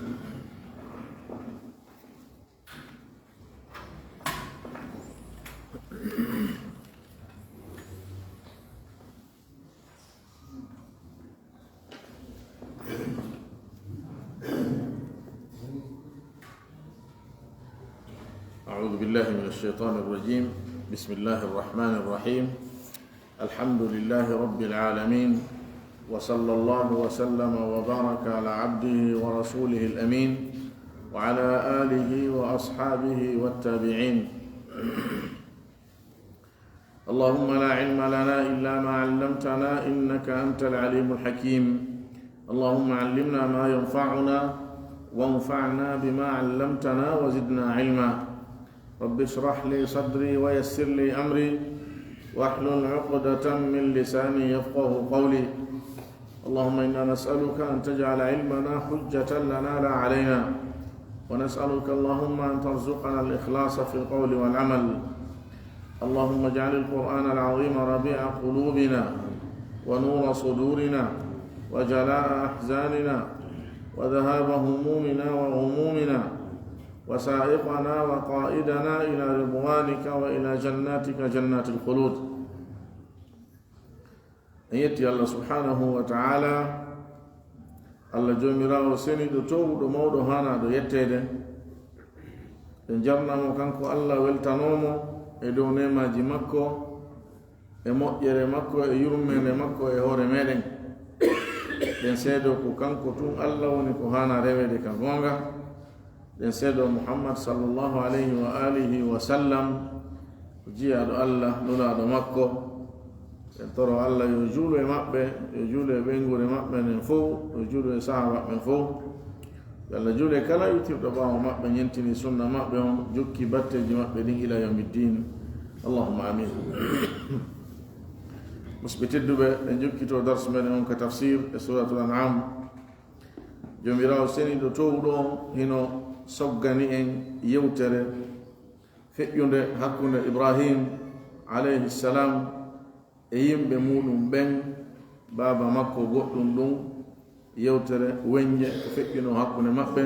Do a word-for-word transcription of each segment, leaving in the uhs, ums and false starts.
أعوذ بالله من الشيطان الرجيم. بسم الله الرحمن الرحيم. الحمد لله رب العالمين، وصلى الله وسلم وبارك على عبده ورسوله الأمين، وعلى آله وأصحابه والتابعين. اللهم لا علم لنا إلا ما علمتنا إنك أنت العليم الحكيم. اللهم علمنا ما ينفعنا وانفعنا بما علمتنا وزدنا علما. رب اشرح لي صدري ويسر لي أمري واحلل عقدة من لساني يفقه قولي. اللهم إنا نسألك أن تجعل علمنا حجة لنا لا علينا، ونسألك اللهم أن ترزقنا الإخلاص في القول والعمل. اللهم اجعل القرآن العظيم ربيع قلوبنا ونور صدورنا وجلاء أحزاننا وذهاب همومنا وغمومنا وسائقنا وقائدنا إلى رضوانك وإلى جناتك جنات الخلود. En yetti Allah subhanahu wa ta'ala, Allah Joomiraawo seniiɗo toowuɗo mawɗo haanaaɗo yetteede. En jarnaa mo kanko Allah, weltanoo mo e dow neemaaji makko, e moƴƴere makko, e yurmeende makko e hoore meeɗen. Ɗen seedoo ko kanko tun Allah woni ko haanaa reweede ka goonga. Ɗen seedoo Muhammad sallallahu alayhi wa alihi wa sallam ko jiyaaɗo Allah, nulaaɗo makko. En toro Allah yo juulu e maɓɓe, yo juulu e ɓeynguure maɓɓe nden fow, yo juulu e sahaaba ɓen fow. Yo Allah juulu e kala iwtirɗo ɓaawo maɓɓe, ñentini sunna maɓɓe on, jokki batteeji maɓɓe ɗin ila yawmiddin. Allahumma amin. Musidɓe tedduɓe, en jokkito darsu meɗen on ka tafsir e Suratul An'am. Joomiraawo seniiɗo toowuɗo on hino soggani en yewtere feƴƴunde hakkunde Ibrahim alayhi salam e yimɓe muɗum ɓen, baaba makko goɗɗum ɗum, yewtere weñje ko feƴƴunoo hakkunde maɓɓe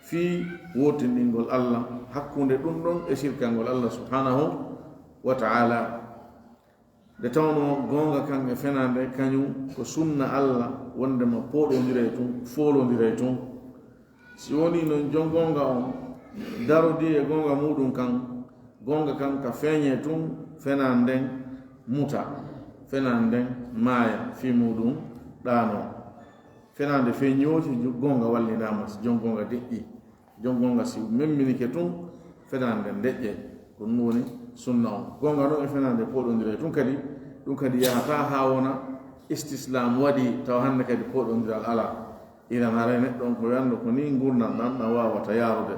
fii wootinɗingol Allah, hakkunde ɗum ɗon e sirkangol Allah subhanahu wa ta'ala. Nde tawnoo goonga kan e fenaande kañum ko sunna Allah, wonndema pooɗondiray tun, foolondiray tun. Si wonii non jon goonga on darodii e goonga muuɗum kan, goonga kan ka feeñee tun, fenaande nden muta, fenaande nden maaya, fii muuɗum ɗaanoo. Fenaande feeñii woo si goonga wallinaama, si jon goonga deƴƴii. Jon goonga si memminike tun, fenaande nden deƴƴay. Ko ɗum woni sunna on. Goonga non e fenaande pooɗondiray tun kadi, ɗum kadi yahataa haa wona istislaam waɗii, tawa hannde kadi pooɗondiral alaa. Iran haray neɗɗo on ko wi'anno ko nii ngurndan ɗan ɗan waawata yaarude.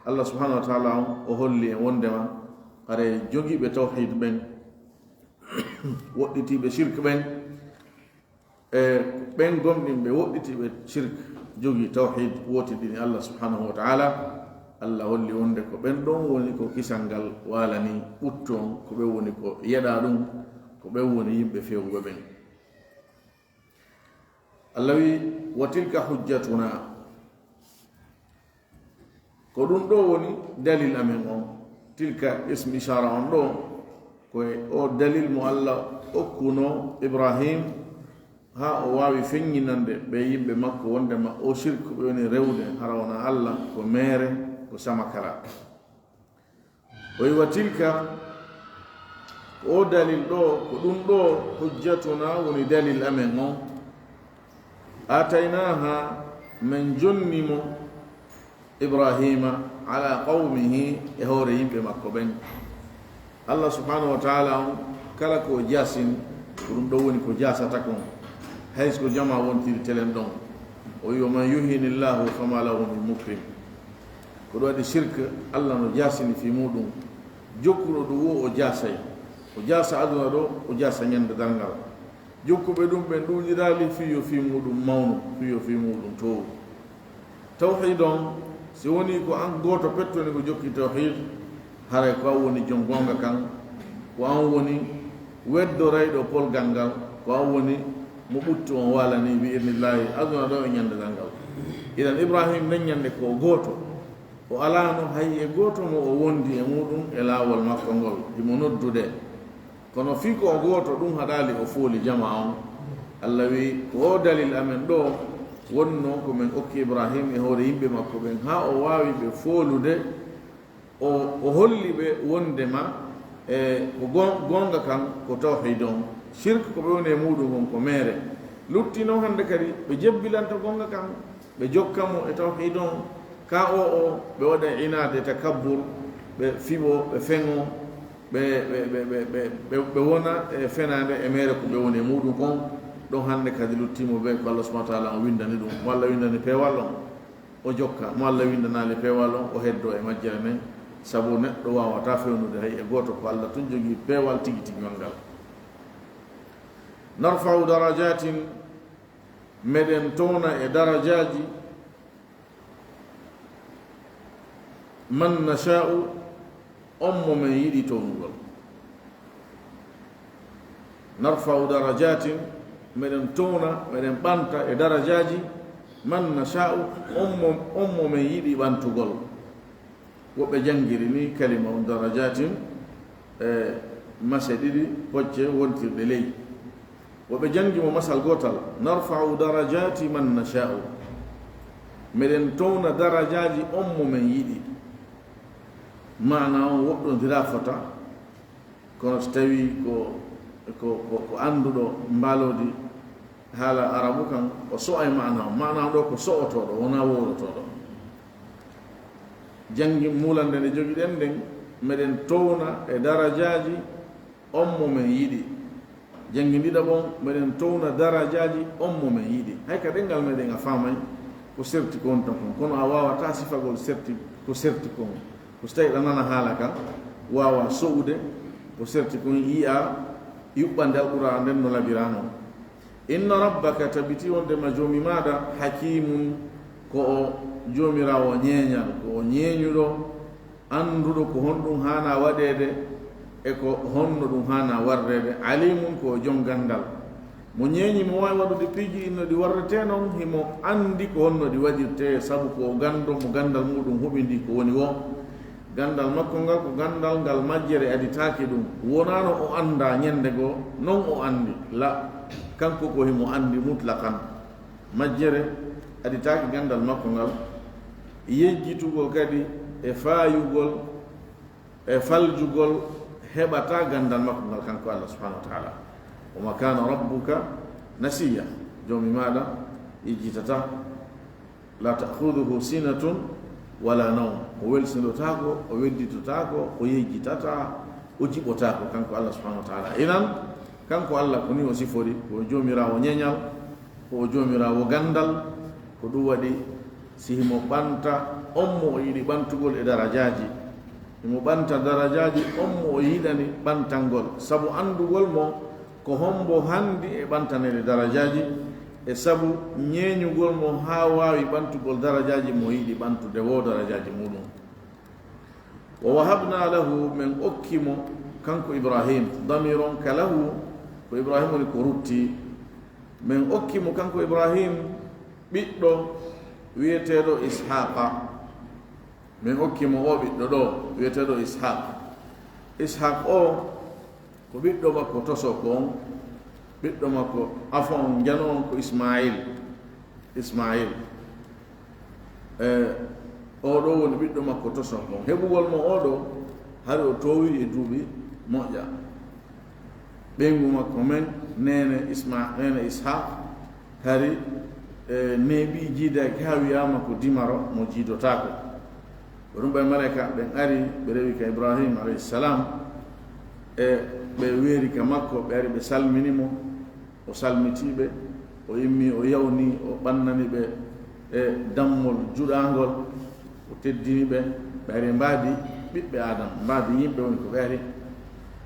Allah subhanahu wa ta'ala on o holli en wonndema haray jogiiɓe tawhiid ɓen, woɗɗitiiɓe shirk ɓen, e ɓen gomɗinɓe woɗɗitiiɓe shirk, jogii tawhiid, wootindini Allah subhanahu wa ta'ala, Allah holli wonde ko ɓen ɗon woni ko kisal ngal waalani ɓuttu on, ko ɓen woni ko yeɗaa ɗum, ko ɓen woni yimɓe feewuɓe ɓen. Allah wi'i, "Wa tilka hujjatuna." Ko ɗum ɗoo woni dalil amen on. Tilka ismu ishaara on ɗoo, ko e o dalil mo Allah okkunoo Ibrahim, haa o waawi feññinande ɓe yimɓe makko wondema o shirk ɓe woni rewde, hara wonaa Allah, ko meere, ko samakara. O wi'i, "Wa tilka," ko o dalil ɗoo, ko ɗum ɗoo, "hujjatuna," woni dalil amen on, "aataynaaha," men jonni mo, "Ibraahiima, alaa qawmihi," e hoore yimɓe makko ɓen. Allah subhanahu wa ta'ala on, kala ko o jaasini, ko ɗum ɗoo woni ko jaasata kon, hay so ko jamaa wontiri telen ɗon. O wi'i, "Wa man yuhini Allahu fama lahu min mukrim." Ko ɗum waɗi shirk, Allah no jaasini fii muuɗum. Jokkuɗo ɗum woo o jaasay. O jaasa aduna ɗoo, o jaasa ñande darngal. Jokkuɓe ɗum ɓen ɗuuɗiraali fii yo fii muuɗum mawnu, fii yo fii muuɗum toowu. Tawhiid on, si wonii ko an gooto petto ni ko jokki tawhiid, haray ko an woni jon goonga kan, ko an woni weddorayɗo polgal ngal, ko an woni mo ɓuttu on waalani bi idnillaahi aduna ɗoo e ñande darngal. Idan Ibrahim nden ñande ko o gooto, o alaano hay e gooto mo o wondi e muuɗum e laawol makko ngol, himo noddude. Kono fii ko o gooto ɗum haɗaali o fooli jamaa on. Allah wi'i, ko o dalil amen ɗoo wonnoo ko men okki Ibrahim e hoore yimɓe makko ɓen, haa o waawi ɓe foolude, o, o holli ɓe wondema, e, ko gon-, goonga kan ko tawhiid on, shirk ko ɓe woni e muuɗum on ko meere. Lutti non hannde kadi ɓe jebbilanta goonga kan, ɓe jokka mo e tawhiid on, ka o, o, ɓe waɗa inaade, takabbur, ɓe fiɓo, ɓe feŋo, ɓe, ɓe, ɓe wona e fenaande e meere ko ɓe woni e muuɗum kon. Ɗon hannde kadi luttiimo ɓe ko Allah subhanahu wa ta'ala on winndani ɗum, mo Allah winndani peewal on, o jokka, mo Allah winndanaali peewal on, o heddo e majjere nden, sabu neɗɗo waawataa fewnude hay e gooto, ko Allah tun jogii peewal tigi tigi ngal. Narfa'u darajatin, meɗen towna e darajaaji, man nasha'u, on mo men yiɗi townugol. Narfa'u darajatin, meɗen towna, meɗen ɓanta e darajaaji, man nasha'u, on mo, on mo men yiɗi ɓantugol. Woɓɓe janngiri ni kalima on darajatin, e mase ɗiɗi pocce wontirɗe ley. Woɓɓe janngi mo masal gootal, narfa'u darajati man nasha'u. Meɗen towna darajaaji on mo men yiɗi. Maana on woɗɗondiraa fota, kono so tawii ko, ko, ko, ko annduɗo mbaaloodi haala arabu kan, o so'ay maana on. Maana on ɗoo ko so'otooɗo, wonaa wowlotooɗo. Janngi muulande nde jogiɗen nden, meɗen towna e darajaaji on mo men yiɗi. Janngi ɗiɗaɓo on, meɗen towna darajaaji on mo men yiɗi. Hay ka ɗenngal meɗen a faamay ko serti ko woni ton kon, kono a waawataa sifagol serti, ko serti kon. Ko so tawii ɗa nana haala kan, waawaa so'ude ko serti kon, yi'a yuɓɓande Alqur'aana nden no labiraa non. Inna rabbaka, tabiti wondema Joomi maaɗa, hakiimun, ko o Joomiraawo ñeeñal, ko o ñeeñuɗo, annduɗo ko honɗum haanaa waɗeede e ko honno ɗum haanaa warreede, aliimun, ko o jom ganndal. Mo ñeeñi, mo waawi waɗude piiji ɗin no ɗi warretee non, himo anndi ko honno ɗi waɗirtee, sabu ko o ganndo mo ganndal muuɗum huɓindii ko woni woo. Ganndal makko ngal ko ganndal ngal majjere aditaaki ɗum. Wonaano o anndaa ñannde goo, non o anndi. La, kanko ko himo anndi mutlaqan. Majjere aditaaki ganndal makko ngal. Yejjitugol kadi e faayugol e faljugol heɓataa ganndal makko ngal, kanko Allah subhanahu wa ta'ala. Wa ma kana rabbuka nasiya. Joomi maaɗa yejjitataa. La ta'khudhuhu sinatun wala nawm. O welsindotaako, o wedditotaako, o yejjitataa, o jiɓotaako, kanko Allah subhanahu wa ta'ala. Inan, kanko Allah ko ni o sifori, ko Joomiraawo ñeeñal, ko o Joomiraawo ganndal, ko ɗum waɗi si himo ɓanta on mo o yiɗi ɓantugol e darajaaji, himo ɓanta darajaaji on mo o yiɗani ɓantangol, sabu anndugol mo ko hombo hanndi e ɓantaneede darajaaji, e sabu ñeeñugol mo haa waawi ɓantugol darajaaji mo yiɗi ɓantude woo darajaaji muuɗum. Wa wahabna lahu, men okki mo, kanko Ibrahim, damir on ka lahu, ko Ibrahim woni ko rutti. Men okki mo, kanko Ibrahim, ɓiɗɗo wi'eteeɗo Ishaqa. Men okki mo o ɓiɗɗo ɗoo wi'eteeɗo Ishaq. Ishaq o ko ɓiɗɗo makko tosoko on, ɓiɗɗo makko afo on, njano on ko Ismail. Ismail. E, oo ɗoo woni ɓiɗɗo makko tosoko on. Heɓugol mo oo ɗoo, hari o toowi e duuɓi moƴƴa. Ɓeyngu makko men, neene Isma-, neene Ishaq, hari, e, neeɓi jiidaaki haa wi'aama ko dimaro mo jiidotaako. Ko ɗum ɓay malaykaaɓe ɓen ari, ɓe rewi ka Ibrahim alayhi salam, e ɓe weeri ka makko, ɓe ari ɓe salmini mo, o salmitii ɓe, o immii, o yawni, o ɓannani ɓe e dammol juɗaangol, o teddini ɓe, ɓe ari ɓe mbaadi ɓiɓɓe Aadama, mbaadi yimɓe woni ko ɓe ari.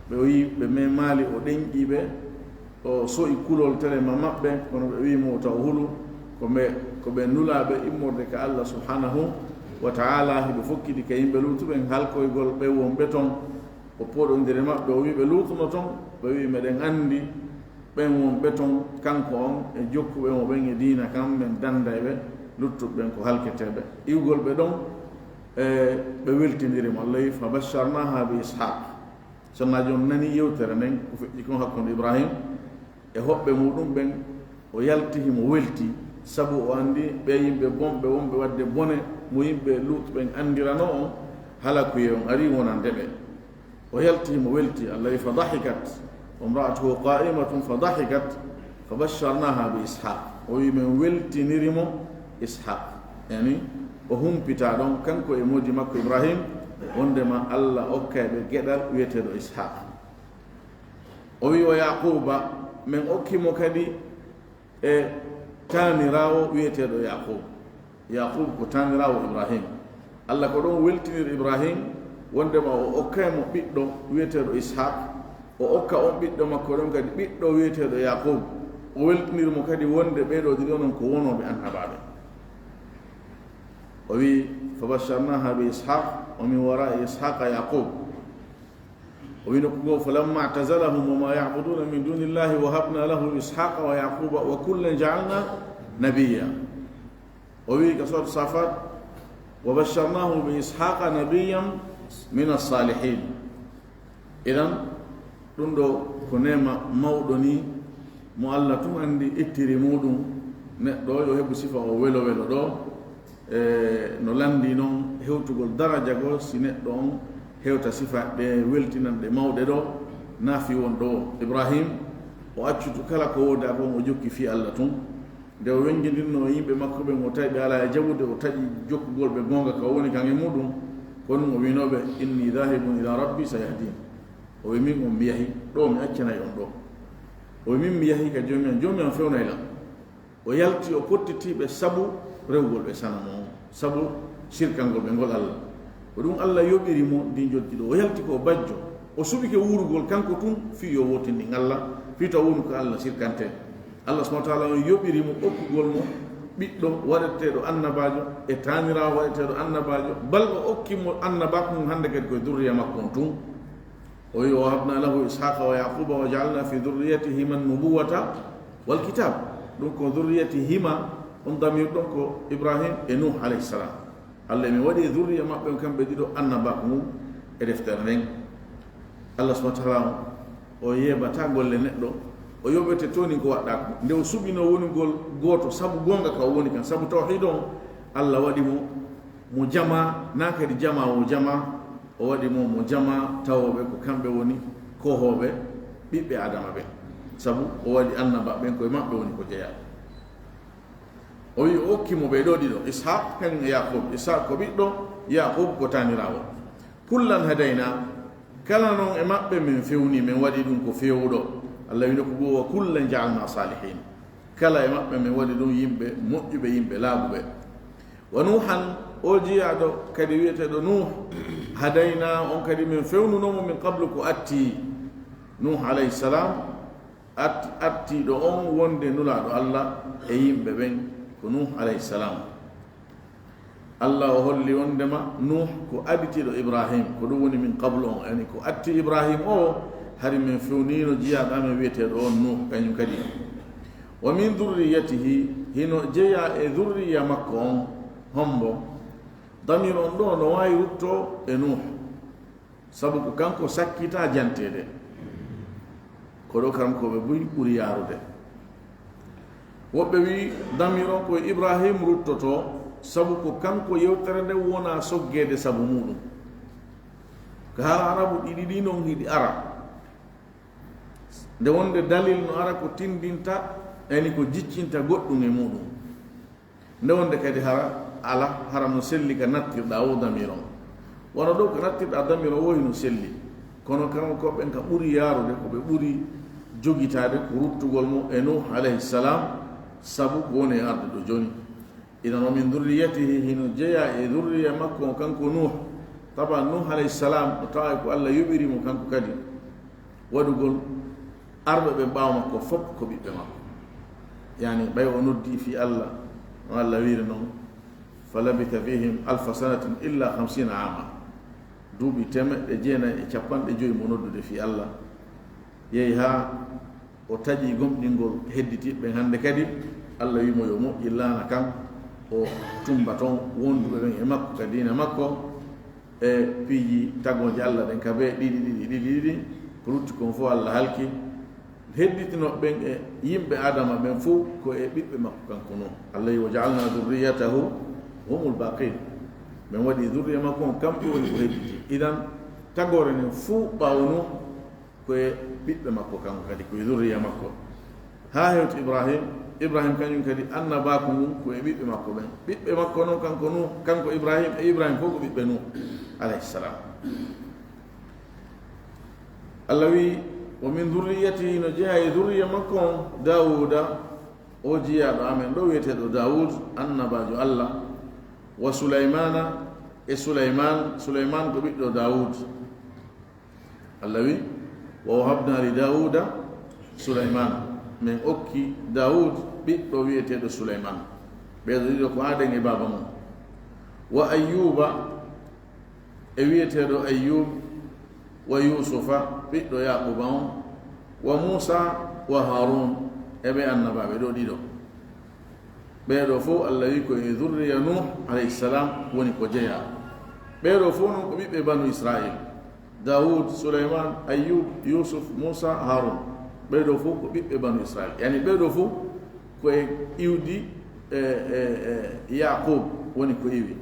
Ɓe o yii, ɓe memaali, o ɗenƴii ɓe, o so'i kulol telema maɓɓe, kono ɓe wi'i mo taw hulu, ko ɓe, ko ɓe nulaaɓe immorde ka Allah subhanahu wa ta'ala, hiɓe fokkiti ka yimɓe Luutu ɓen halkoygol ɓen wonɓe ton. O poɗondiri maɓɓe, o wi'i ɓe luutuno ton, ɓe wi'i meɗen anndi ɓen wonɓe ton, kanko on e jokkuɓe mo ɓen e diina kan, men dannday ɓe, Luttuɓe ɓen ko halketeeɓe. Iwgol ɓe ɗon, e, ɓe weltiniri mo. Allah wi, "Fa basharnaha bi Ishaq." Sonnaajo on nani yewtere nden, ko feƴƴi kon hakkunde Ibrahim e hoɓɓe muɗum ɓen, o yalti himo welti, sabu o anndi ɓe yimɓe bonɓe wonɓe waɗde bone mo yimɓe Lut ɓen anndiranoo on, halakuyee on arii wonande ɓe. O yalti himo welti, Allah wi, "Fa dahikat, wa imra'atuhu qa'imatun fa dahikat, fa basharnaha bi Ishaq." O wi, "Men weltiniri mo Ishaq." Yani, o humpita ɗon, kanko e moodi makko Ibrahim, wondema Allah okkay ɓe geɗal wi'eteeɗo Ishaq. O wi, "Wa Yaquba, men okki mo kadi e taaniraawo wi'eteeɗo Yaqub." Yaqub ko taaniraawo Ibrahim. Allah ko ɗon weltinir Ibrahim, wondema o okkay mo ɓiɗɗo wi'eteeɗo Ishaq, o okka on ɓiɗɗo makko ɗon kadi ɓiɗɗo wi'eteeɗo Yaqub. O weltinir mo kadi wonde ɓee ɗoo ɗiɗo non ko wonooɓe annabaaɓe. O wi, "Fa basharnaha bi Ishaq, wa min wara'i Ishaqa Yaqub." O wi nokku goo, "Falamma i'tazalahum wa ma ya'buduna min dunillahi wahabna lahu Ishaqa wa Yaquba wa kullan ja'alna nabiyya." O wi ka Surat Safat, "Wa basharnahu bi Ishaqa nabiyyan min as-salihin." Idan, ɗum ɗo ko neema mawɗo ni, mo Allah tun anndi ittiri muɗum. Neɗɗo yo heɓu sifa o welo welo ɗo, e, no lanndi non hewtugol daraja goo, si neɗɗo on hewta sifa ɗe weltinanɗe mawɗe ɗo, naafi won ɗo. Ibrahim, o accutu kala ko wooda kon, o jokki fii Allah tun. Nde o wennjindinnoo e yimɓe makko ɓen, o tawi ɓe alaa e jaɓude, o taƴi jokkugol ɓe goonga ka o woni kan e muɗum. Ko ɗum o wiinoo ɓe, "Inni dhahibun ila rabbi sayahdin." O wi, "Min on mi yahi, ɗo mi accanay on ɗo." O wi, "Min mi yahi ka Joomi an, Joomi an fewnay lan." O yalti, o pottitii ɓe sabu rewgol ɓe sanamu on, sabu sirkangol ɓe ngol Allah. Ko ɗum Allah yoɓiri mo ndin joddi ɗo. O yalti ko bajjo. O suɓike wuurugol kanko tun fii yo wootindin Allah, fii to wonu ko Allah sirkante. Allah subhanahu wa ta'ala on yoɓiri mo okkugol mo ɓiɗɗo waɗeteeɗo annabaajo e taaniraawo waɗeteeɗo annabaajo, bal o okki mo annabaaku ngun hannde kadi koye durriya makko on tun. O wi, "Wa wahabna lahu Ishaqa wa Yaquba wa ja'alna fi dhurriyyatihima an-nubuwwata wal kitab." Ɗum ko dhurriyyatihima, on damir ɗon ko Ibrahim e Nuh alayhi salam. Allah, mi waɗi e dhurriya maɓɓe on kamɓe ɗiɗo annabaaku ngun e deftere nden. Allah subhanahu wa ta'ala on, o yeebataa golle neɗɗo, o yoɓete toni ko waɗɗaa ko. Nde o suɓinoo wonugol gooto sabu goonga ka o woni kan, sabu tawhiid on, Allah waɗi mo, mo jamaa, naa kadi jamaa o jamaa, o waɗi mo, mo jamaa tawooɓe ko kamɓe woni kohooɓe ɓiɓɓe Aadama ɓen. Sabu o waɗi annabaaɓe ɓen koye maɓɓe woni ko jeyaa. O wi o okki mo ɓee ɗoo ɗiɗo, Ishaq kañum e Yaqub. Ishaq ko ɓiɗɗo, Yaqub ko taaniraawo. "Kullan hadayna," kala non e maɓɓe min fewni, min waɗi ɗum ko feewuɗo. Allah wi nokku goo, "Wa kullan ja'alna salihin." Kala e maɓɓe min waɗi ɗum yimɓe moƴƴuɓe, yimɓe laaɓuɓe. "Wa Nuhan," o jiyaaɗo kadi wi'eteeɗo Nuh, "hadayna," on kadi min fewnunoo mo min qablu ko atti. Nuh alayhi salam, At-, attiiɗo on wonde nulaaɗo Allah e yimɓe ɓen ko Nuh alayhi salam. Allah o holli wondema Nuh ko aditiiɗo Ibrahim, ko ɗum woni min qablu on, yani ko atti Ibrahim o, hari min fewniino jiyaaɗo amen wi'eteeɗo on Nuh, kañum kadi. "Wa min dhurriyyatihi," hino jeyaa e dhurriya makko on, hombo? Damir on ɗo no waawi ruttoo e Nuh. Sabu ko kanko sakkitaa janteede. Ko ɗo kanko ɓe buy ɓuri yaarude. Woɓɓe wi'i damir on ko e Ibrahim ruttotoo, sabu ko kanko yewtere nden wonaa soggeede sabu muɗum. Ko hara Arabu ɗiɗi ɗi non hiɗi ara. Nde wonde dalil no ara ko tindinta, yani ko jiccinta goɗɗum e muɗum. Nde wonde kadi hara ala, hara no selli ka nattirɗaa o damir on. Wano ɗo ko nattirɗaa damir on wo hino selli. Kono kanko ɓen ka ɓuri yaarude, ko ɓe ɓuri jogitaade ko ruttugol mo e Nuh alayhi salam, sabu ko woni e arde ɗo jooni. Idan, wa min dhurriyyatihi, hino jeyaa e dhurriya makko on kanko Nuh. Taba Nuh alayhi salam, o tawa ko Allah yoɓiri mo kanko kadi waɗugol arɓe ɓen ɓaawo makko fof ko ɓiɓɓe makko. Yani, ɓay o noddi fii Allah, no Allah wiiri non, "Fa labitha fihim alfa sanatin illa khamsina ama." Duuɓi teemeɗɗe jeenayi e capanɗe joyi mo noddude fii Allah. Yehi haa o taƴi gomɗingol hedditiiɓe ɓen hannde kadi, Allah wi'i mo yo moƴƴin laana kan, O tumba toon wonduɓe ɓen e makko ka diina makko, e piiji tagooje Allah ɗen ka bee ɗiɗi, ɗiɗi, ɗiɗi, ɗiɗi. Ko lutti kon fof Allah halki. Hedditinooɓe ɓen e yimɓe Aadama ɓen fof ko e ɓiɓɓe makko kanko Nuuh. Allah wi, "Wa ja'alna dhurriyatahu humul baqin." Men waɗi zurriya makko on, kamɓe woni ko hedditi. Idan, tagoore nden fof ɓaawo Nuuh, ko e ɓiɓɓe makko kanko kadi, ko e zurriya makko. Haa hewti Ibrahim, Ibrahim kañum kadi annabaaku ngun ko e ɓiɓɓe makko ɓen. Ɓiɓɓe makko noon kanko Nuuh, kanko Ibrahim e Ibrahim fof ko ɓiɓɓe Nuuh, alayhi salam. Allah wi, "Wa min dhurriyyatihi", no jeyaa e zurriya makko on, Daawuuda, o jiyaaɗo amen ɗo wiyeteeɗo Daawuud, annabaajo Allah, "wa Sulaymana", e Sulaymaan, Sulaymaan ko ɓiɗɗo Daawuud. Allah wi, "Wa wahabna li Daawuuda Sulaymaan." Men okki Daawuud ɓiɗɗo wiyeteeɗo Sulaymaan. Ɓeeɗo ɗiɗo ko aaden e baaba mum. "Wa Ayyuuba", e wiyeteeɗo Ayyuub, "wa Yuusufa", ɓiɗɗo Yaaquuba on, "wa Muusa wa Haaruun", e ɓe annabaaɓe ɗo ɗiɗo. Ɓeeɗo fof Allah wi ko e zurriya Nuuh alayhi salam woni ko jeyaa. Ɓeeɗo fof noon ko ɓiɓɓe banu Israil. Daawuud, Sulaymaan, Ayyuub, Yuusuf, Muusa, Haaruun. Ɓeeɗo fof ko ɓiɓɓe banu Israil. Yani ɓeeɗo fof ko e iwdi, e, e, e, Yaaquub woni ko iwi.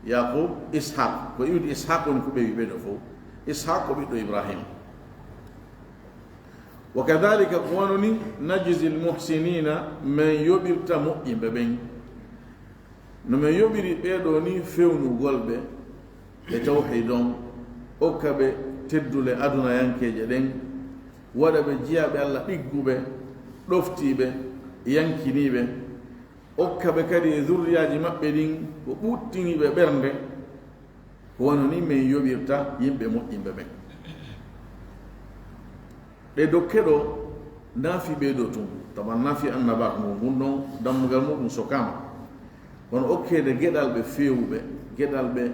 Yaaquub, Ishaq, ko iwdi Ishaq woni ko ɓeewi ɓeeɗo fof. Ishaq ko ɓiɗɗo Ibrahim. "Wa kadhalika", ko wano ni, "najzil muhsiniina", men yoɓirta moƴƴinɓe ɓen. No men yoɓiri ɓeeɗo ni fewnugol ɓe e tawhiid on, okka ɓe teddule adunayankeeje ɗen, waɗa ɓe jiyaaɓe Allah ɗigguɓe, ɗoftiiɓe, yankiniiɓe, okka ɓe kadi e zurriyaaji maɓɓe ɗin ko ɓuuɗtiniiɓe ɓernde, ko wano ni men yoɓirta yimɓe moƴƴinɓe ɓen. Ɗe dokke ɗo, naafi ɓeeɗo tun, tawa naafi annabaaku ngun, ngun ɗon dammugal muɗum sokaama. Kono okkeede geɗalɓe feewuɓe, geɗalɓe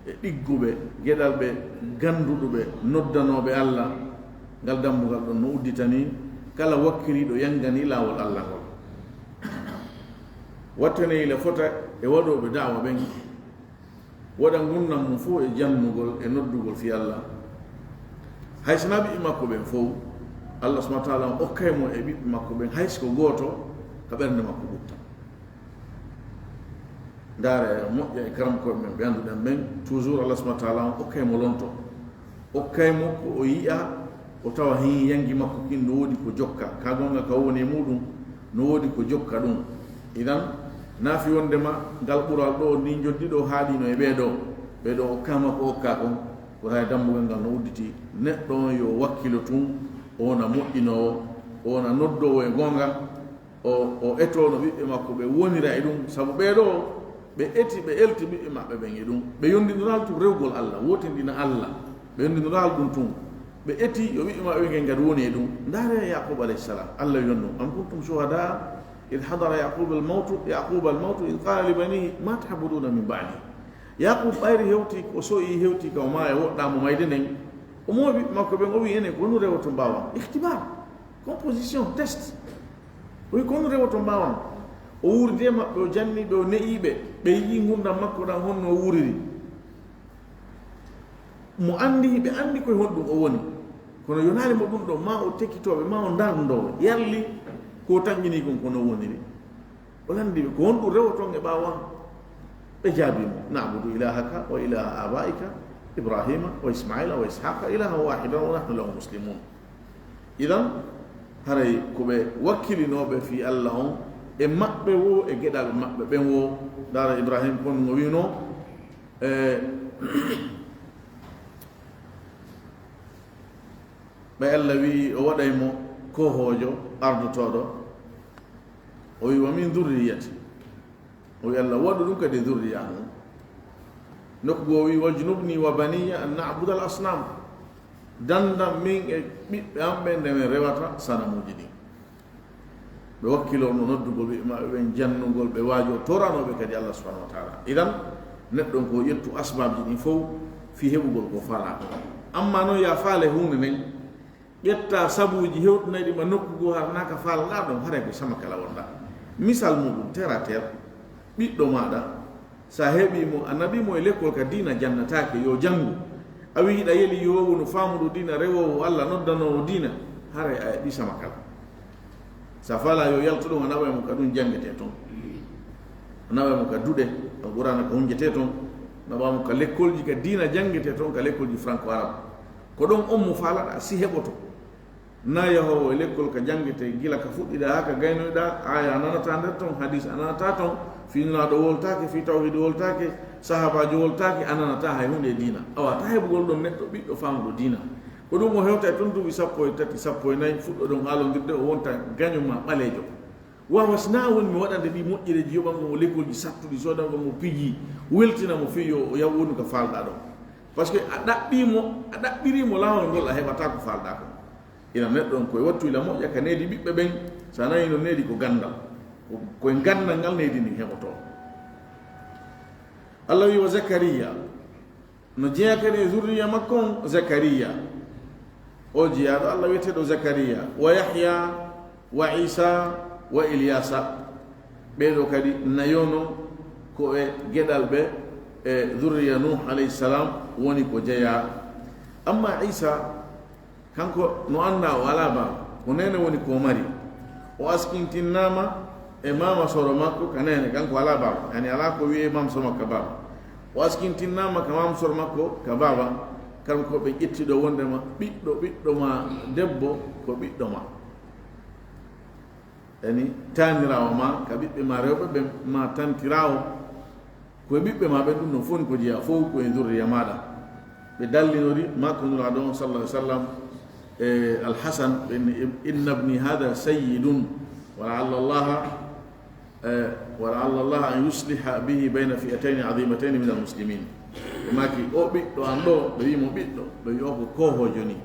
e ɗigguɓe, geɗalɓe gannduɗuɓe, noddanooɓe Allah, ngal dammugal ɗon no udditanii kala wakkiliiɗo yanganii laawol Allah ngol. Wattane ila fota e waɗooɓe da'wa ɓen, waɗa ngurndan mum fof e jannugol e noddugol fii Allah. Hay sinaa ɓiɓɓe makko ɓen fof, Allah subhanahu wa ta'ala on okkay mo e ɓiɓɓe makko ɓen, hay si ko gooto, ka ɓernde makko ɓutta. Ndaare moƴƴa e karamkooɓe men ɓe annduɗen ɓen, toujours Allah subhanahu wa ta'ala on okkay mo lonto. Okkay mo ko o yi'a, o tawa heen yangi makko kin no woodi ko jokka. Ka gonga ka woni e muɗum, no woodi ko jokka ɗum. Idan, naafi wondema ngal ɓural ɗo, ndin joddi ɗo haaɗino e ɓee ɗo. Ɓee ɗo okkaama ko okkaa kon, ko tawi dambugal ngal no udditi. Neɗɗo on yo wakkilo tun, o wona moƴƴinoowo, o wona noddoowo e gonga. O, o etoo no ɓiɓɓe makko ɓe wonira e ɗum, sabu ɓee ɗoo, ɓe eti, ɓe elti ɓiɓɓe maɓɓe ɓen e ɗum. Ɓe yondindoraali tun rewgol Allah, wootindina Allah. Ɓe yondindoraali ɗum tun. Ɓe eti yo ɓiɓɓe maɓɓe ɓen kadi woni e ɗum. Ndaaree Yaquub alayhi salam, Allah wi on ɗum, "Am kuntum shuhadaa idh hadara Yaquuba al-mawtu, Yaquuba al-mawtu idh qaala li baniihi ma ta'buduuna min ba'dii." Yaquub ɓayri hewti, o so'i hewti ka o maaya, woɗɗaa mo mayde nden. O moowi ɓiɓɓe makko ɓen, o wi, "Enen, ko honɗum rewoton ɓaawo am?" Ikhtibaar, composition, test. O wi, "Ko honɗum rewoton ɓaawo am?" O wuurdi e maɓɓe, o janni ɓe, o ne'i ɓe, ɓe yi'i ngurndan makko ɗan honno o wuuriri. Mo anndi, ɓe anndi koye honɗum o woni. Kono yonaali mo ɗum ɗoo, ma o tekitoo ɓe, ma o ndarndoo ɓe. Yalli ko o tanƴinii kon, ko non woniri. O lanndi ɓe, "Ko honɗum rewoton e ɓaawo am?" Ɓe jaabii mo, "Na'budu ilahaka wa ilaha abaika Ibrahima wa Ismaila wa Ishaqa ilahan wahidan wa nahnu lahu muslimun." Idan, haray ko ɓe wakkilinooɓe fii Allah on, e maɓɓe woo, e geɗalɓe maɓɓe ɓen woo. Ndaara Ibrahim kon no wi'unoo, e, ɓe Allah wi'i o waɗay mo koohoojo ardotooɗo, o wi'i, "Wa min dhurriyyati." O wi'i Allah, "Waɗu ɗum kadi e dhurriya am." Nokku goo o wi'i, "Wajnubni wa baniya an na'buda al asnam." Danndam min e ɓiɓɓe am ɓe nde min rewata sanamuuji ɗin. Ɓe wakkilorno noddugol ɓiɓɓe maɓɓe ɓen, jannugol ɓe, waajoo toranooɓe kadi Allah subhanahu wa ta'ala. Idan, neɗɗo on ko ƴettu asbaabji ɗin fow fii heɓugol ko faalaa kon. Ammaa non, yaa faale huunde nden, ƴettaa sabuuji hewtinayɗi ma nokku goo, har naa ka faalɗaa ɗon, haray ko sama kala wonɗaa. Misal muuɗum, terre à terre, ɓiɗɗo maaɗa, so a heɓii mo, a naɓii mo e lekkol ka diina jannataake, yo janngu. A wi'i hiɗa yeli yo wonu faamuɗo diina, rewoowo Alla, noddanoowo diina, haray a heɓii sama kala. So a faalaa yo yaltu ɗon, a naɓay mo ka ɗum janngetee ton. A naɓay mo ka duɗe Alqur'aana ka hunnjetee ton. Naɓaa mo ka lekkolji ka diina janngetee ton, ka lekkolji franco arabe. Ko ɗon on mo faalaɗaa si heɓoto. Na yahoowo e lekkol ka janngetee gila ka fuɗɗiɗaa haa ka gaynoyɗaa, aaya a nanataa nder ton, hadiis a nanataa ton, fii Nulaaɗo woltaake, fii tawhiid woltaake, sahaabaajo woltaake, a nanataa hay huunde e diina. A waawataa heɓugol ɗon neɗɗo ɓiɗɗo faamuɗo diina. Ko ɗum o hewta e ton duuɓi sappo e tati, sappo e nayi, fuɗɗoɗon haalondirde, o wonta gaño maa ɓaleejo. Waawa si na woni mi waɗande ɗi moƴƴereeji, yoɓango mo lekkolji sattuɗi, soodango mo piiji, weltina mo fii yo o yaw wonu ka faalɗaa ɗon. Parce que a ɗaɓɓii mo, a ɗaɓɓirii mo laawol ngol, a heɓataa ko faalɗaa kon. Ina neɗɗo on koye wattu ila moƴƴa ka needi ɓiɓɓe ɓen, so a nanii no needi ko ganndal. Ko, koye ganndal ngal needi ndin heɓotoo. Allah wi'i, "Wa Zakariya." No jeyaa kadi e zurriya makko on Zakariya. O jeyaaɗo Allah wi'eteeɗo Zakariya. "Wa Yahya, wa Isa, wa Ilyasa." Ɓee ɗoo kadi nayono ko e geɗalɓe e zurriya Nuh alayhi salam woni ko jeyaa. Amma Isa, kanko no anndaa, o alaa baaba, ko neene woni ko o mari. O askintinnaama e maama soro makko ka neene, kanko alaa baaba, yani alaa ko wi'ee maama soro makko ka baaba. O askintinnaama ka maama soro makko ka baaba, kanko ɓe ƴetti ɗoo wonndema ɓiɗɗo ɓiɗɗo maa debbo ko ɓiɗɗo maa. Yani taaniraawo maa ka ɓiɓɓe maa rewɓe ɓen, maa tantiraawo. Ko e ɓiɓɓe maa ɓen, ɗum ɗon fof ni ko jeyaa, fof ko e zurriya maaɗa. Ɓe dallinori makko Nulaaɗo on, sallallahu alaihi wasallam, e Al-Hasan, ɓe inni, "Inna ibni hada sayyidun, wa la'alla Allaha, e, wa la'alla Allaha an yusliha bihi bayna fi'atayni azimatayni min al-muslimin." Ɓe maaki, "O ɓiɗɗo an ɗo," ɓe wi'i mo ɓiɗɗo, ɓe wi'i, "O ko koohoojo ni."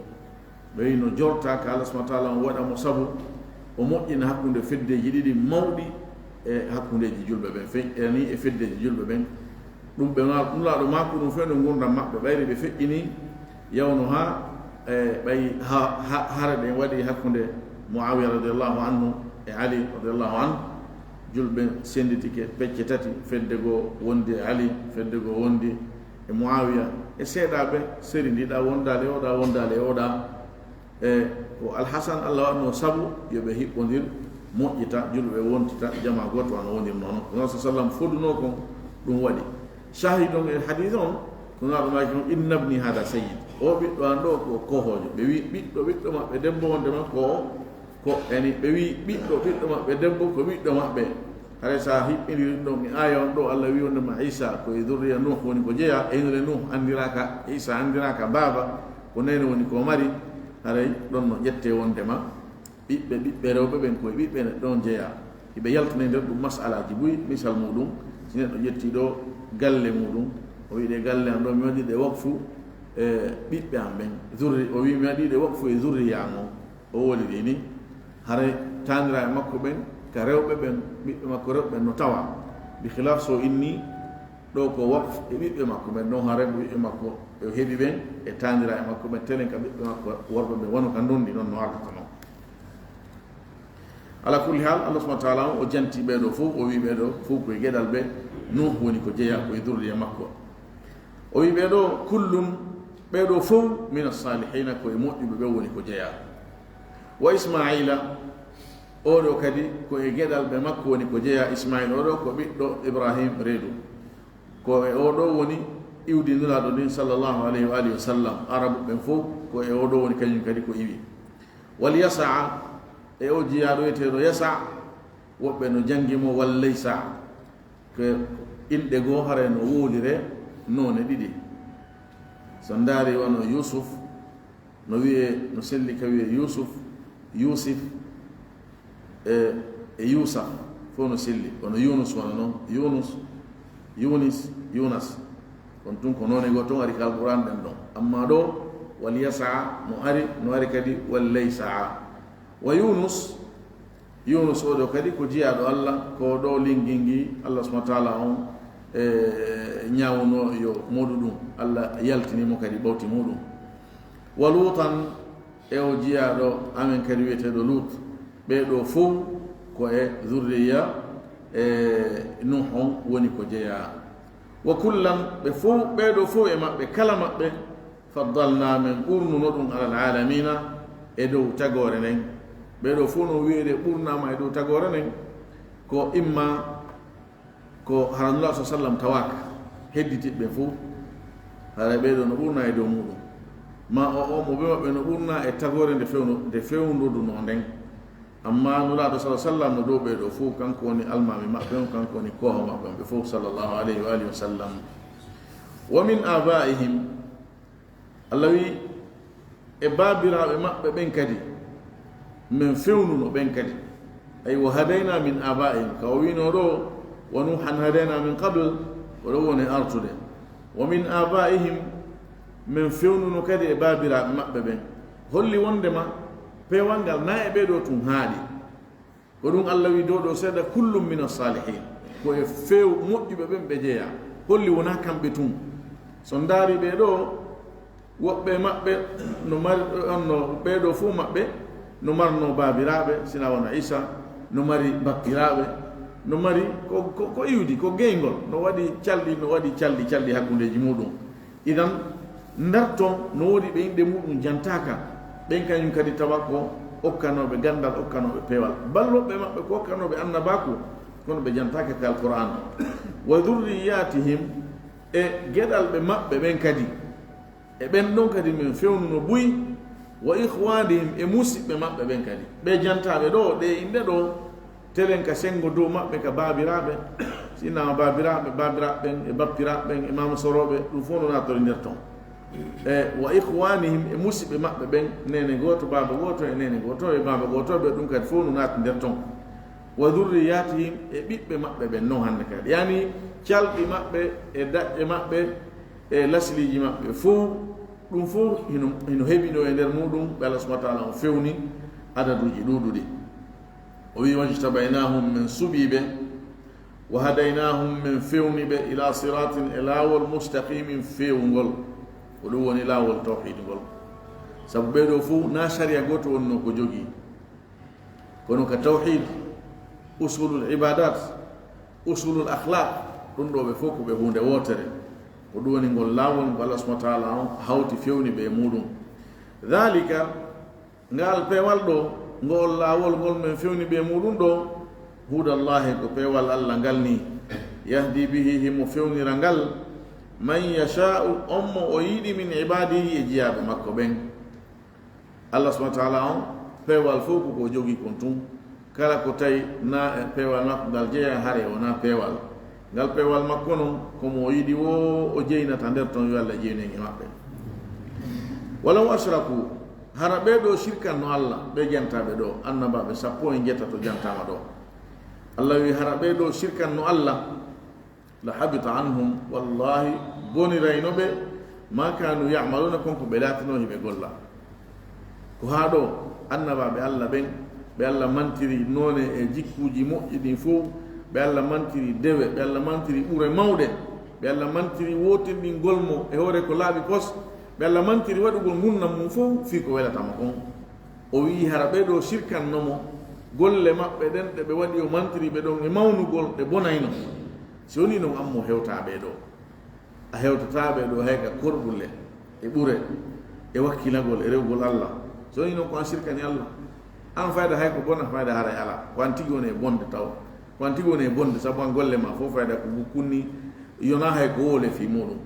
Ɓe wi'i no jorta ka Allah subhanahu wa ta'ala on waɗa mo sabu o moƴƴina hakkunde feddeeji ɗiɗi mawɗi e hakkundeeji julɓe ɓen, fe-, yani e feddeeji julɓe ɓen. Ɗum ɓe ma-, Nulaaɗo maako ɗum fewndo ngurndan maɓɓe, ɓayri ɓe feƴƴini yawno haa, e, ɓay ha-, ha-, hare ɗen waɗi hakkunde Muawiya radiyallahu anhu e Ali radiyallahu anhu. Julɓe senditike pecce tati, fedde goo wondi e Ali, fedde goo wondi e Muawiya, e seeɗaaɓe serindiiɗaa, wondaali e oɗaa, wondaali e oɗaa. E ko Alhasan, Allah waɗnoo sabu yo ɓe hiɓɓondir, moƴƴita, julɓe wontita jamaa gooto, wano wondirnoo non. Ko Nabi sallam fodunoo kon, ɗum waɗi. Shahidon e hadis on, ko Nulaaɗo maaki on, "Inna ibni hada sayyid." O ɓiɗɗo an ɗo ko koohoojo. Ɓe wi ɓiɗɗo, ɓiɗɗo maɓɓe debbo wonde makko o, ko, yani, ɓe wi ɓiɗɗo, ɓiɗɗo maɓɓe debbo ko ɓiɗɗo maɓɓe. Haray so a hiɓɓindirii ɗon e aaya on ɗo, Allah wi wondema Isa ko e zurriya Nuh woni ko jeyaa, e hinore Nuh anndiraaka, Isa anndiraaka baaba, ko neene woni ko mari, haray ɗon no ƴettee wondema ɓiɓɓe, ɓiɓɓe rewɓe ɓen ko e ɓiɓɓe neɗɗo on jeyaa. Hiɓe yaltana e nder ɗum masalaaji buy, misal muɗum, si neɗɗo ƴetti ɗo galle muɗum, o wi ɗe galle an ɗo, mi waɗi ɗe waqfu e ɓiɓɓe an ɓen, zurri-, o wi mi waɗi ɗe waqfu e zurriya an on. O woliri ni, haray taaniraaɓe makko ɓen, ka rewɓe ɓen, ɓiɓɓe makko rewɓe ɓen no tawa. Bi khilaf so inni ɗo ko waqf e ɓiɓɓe makko ɓen, ɗon haray ko ɓiɓɓe makko o heɓi ɓen e taaniraaɓe makko ɓen, telen ka ɓiɓɓe makko worɓe ɓen, wano ka ndondi non no ardata non. Ala kulli hal, Allah subhanahu wa ta'ala on o janti ɓee ɗo fof, o wi ɓee ɗo fof ko e geɗal ɓe Nuh woni ko jeyaa, ko e zurriya makko. O wi ɓee ɗo kullun, ɓee ɗo fof mina salihina, ko e moƴƴuɓe ɓe woni ko jeyaa. Wa Ismaila, oo ɗo kadi ko e geɗal ɓe makko woni ko jeyaa. Ismail oo ɗo ko ɓiɗɗo Ibrahim reedu. Ko e oo ɗo woni iwdi Nulaaɗo ndin sallallahu alayhi wa alihi wa sallam. Arabu ɓen fof ko e oo ɗo woni kañum kadi ko iwi. Wal Yasa'a, e o jiyaaɗo wi'eteeɗo Yasa', woɓɓe no janngi mo wal Laysa'. Ko inɗe goo haray no wowliree noone ɗiɗi. So ndaari wano Yusuf, no wi'ee, no selli ka wi'ee Yusuf, Yusif, e, e Yusa, fof no selli. Kono Yunus wano non, Yunus, Yunis, Yunas. Kono tun ko noone goo toon ari ka Alqur'aan ɗen ɗon. Amma ɗo, wal Yasa'a no ari, no ari kadi wal Laysa'a. Wa Yunus, Yunus oo ɗo kadi ko jiyaaɗo Allah, ko ɗo linngii ngi Allah subhanahu wa ta'ala on, e, ñaawunoo yo moɗu ɗum. Allah yaltini mo kadi ɓawti muɗum. Wa Lutan, e o jiyaaɗo amen kadi wi'eteeɗo Lut. Ɓee ɗo fof ko e zurriya E Nuh on woni ko jeyaa. Wa kullan, ɓe fow, ɓee ɗoo fow e maɓɓe, kala maɓɓe, faddalna, men ɓurnuno ɗum, alal aalamiina, e dow tagoore nden. Ɓee ɗoo fow no wiyeede ɓurnaama e dow tagoore nden, ko imma ko hara Nulaaɗo sa sallam tawaaka, hedditiiɓe ɓen fow, hara ɓee ɗoo no ɓurna e dow muuɗum. Ma o, o mo ɓe maɓɓe no ɓurna e tagoore nde fewno, nde fewndoduno nden. Amma Nulaaɗo sala sallam no dow ɓee ɗoo fow, kanko woni almaami maɓɓe on, kanko woni kooho maɓɓe on, ɓe fow, sallallahu alayhi wa alihi wa sallam. Wa min abaihim, Allah wi, e baabiraaɓe maɓɓe ɓen kadi, men fewnuno ɓen kadi. Ay, wa hadayna min abaihim, ka o wiino ɗoo, wa Nuhan hadayna min qabl, ko ɗoo woni artude. Wa min abaihim, men fewnuno kadi e baabiraaɓe maɓɓe ɓen. Holli wondema peewal ngal na e ɓee ɗoo tun haaɗi. Ko ɗum Allah wi dow ɗoo seeɗa, kullum min as-salihin. Ko e few moƴƴuɓe ɓen ɓe jeyaa. Holli wonaa kamɓe tun. So ndaari ɓee ɗoo, woɓɓe maɓɓe no mari, on no, ɓee ɗoo fow maɓɓe no marno baabiraaɓe, sina wona Isa, no mari bappiraaɓe, no mari ko, ko, ko iwdi, ko geyngol, no waɗi calɗi, no waɗi calɗi, calɗi hakkundeeji muuɗum. Idan, nder ton no woodi ɓe inɗe muuɗum jantaaka, ɓen kañum kadi tawa ko okkanooɓe ganndal, okkanooɓe peewal. Bal woɓɓe maɓɓe ko okkanooɓe annabaaku, kono ɓe jantaaka ka Alqur'aan. Wa dhurriyyatihim, e geɗalɓe maɓɓe ɓen kadi, e ɓen ɗon kadi men fewnuno buy, wa ikhwanihim, e musiɓɓe maɓɓe ɓen kadi. Ɓe jantaaɓe ɗoo, ɗe inɗe ɗoo, telen ka senngo dow maɓɓe ka baabiraaɓe, si innama baabiraaɓe, baabiraaɓe ɓen, e bappiraaɓe ɓen, e maama sorooɓe, ɗum fow no naatori nder ton. E wa ikhwanihim, e musiɓɓe maɓɓe ɓen, neene gooto, baaba gooto, e neene gooto, e baaba gooto, ɓe ɗum kadi fow no naati nder ton. Wa dhurriyyatihim, e ɓiɓɓe maɓɓe ɓen non hannde kadi. Yani calɗi maɓɓe, e daƴƴe maɓɓe, e lasliiji maɓɓe fow, ɗum fow hino, hino heɓinoo e nder muuɗum, ɓe Allah subhanahu wa ta'ala on fewni adaduuji ɗuuɗuɗi. O wi, wajtabaynahum, men suɓii ɓe, wa hadaynahum, men fewni ɓe, ila siratin, e laawol, mustaqimin, feewungol. Ko ɗum woni laawol tawhiid ngol. Sabu ɓee ɗoo fow, na sariya gooto wonnoo ko jogii. Kono ka tawhiid, usulul ibadat, usulul akhlaq, ɗum ɗoo ɓe fow ko ɓe huunde wootere. Ko ɗum woni ngol laawol ngo Allah subhanahu wa ta'ala on hawti fewni ɓe e muuɗum. Dhalika, ngal peewal ɗoo, ngol laawol ngol men fewni ɓe muuɗum ɗoo, hudallahi, ko peewal Allah ngal nii, yahdi bihi, himo fewnira ngal, man yasha'u, on mo o yiɗi, min ibadihi, e jiyaaɓe makko ɓen. Allah subhanahu wa ta'ala on, peewal fow ko ko jogii kon tun, kala ko tawi na e peewal makko ngal jeyaa, hare wonaa peewal. Ngal peewal makko non, ko mo o yiɗi woo o jeynata nder ton, yo Allah jeynu en e maɓɓe. Walaw ashraku, hara ɓee ɗoo sirkanno Allah, ɓee jantaaɓe ɗoo, annabaaɓe sappo e njeetato jantaama ɗoo. Allah wi, hara ɓee ɗoo sirkanno Allah, la habita anhum, wallahi, bonirayno ɓe, ma kanu ya'maluna, kon ko ɓe laatinoo hiɓe golla. Ko haa ɗoo, annabaaɓe Allah ɓen, ɓe Allah mantiri noone e jikkuuji moƴƴi ɗin fow, ɓe Allah mantiri dewe, ɓe Allah mantiri ɓure mawɗe, ɓe Allah mantiri wootinɗingol mo e hoore ko laaɓi pos, ɓe Allah mantiri waɗugol ngurndan mum fow fii ko welata mo kon. O wi'i, hara ɓee ɗoo sirkanno mo, golle maɓɓe ɗen ɗe ɓe waɗi, o mantiri ɓe ɗon e mawnugol, ɗe bonayno. Si wonii non, an mo hewtaa ɓee ɗoo. A hewtataa ɓee ɗoo hay ka korɗule, e ɓure, e wakkilagol, e rewgol Allah. So wonii non ko an sirkani Allah. An fayda hay ko bona, fayda haray alaa. Ko an tigi woni e bonde taw. Ko an tigi woni e bonde, sabu an golle maa fow fayda ko ngu kunni, yonaa hay ko wowle fii muuɗum.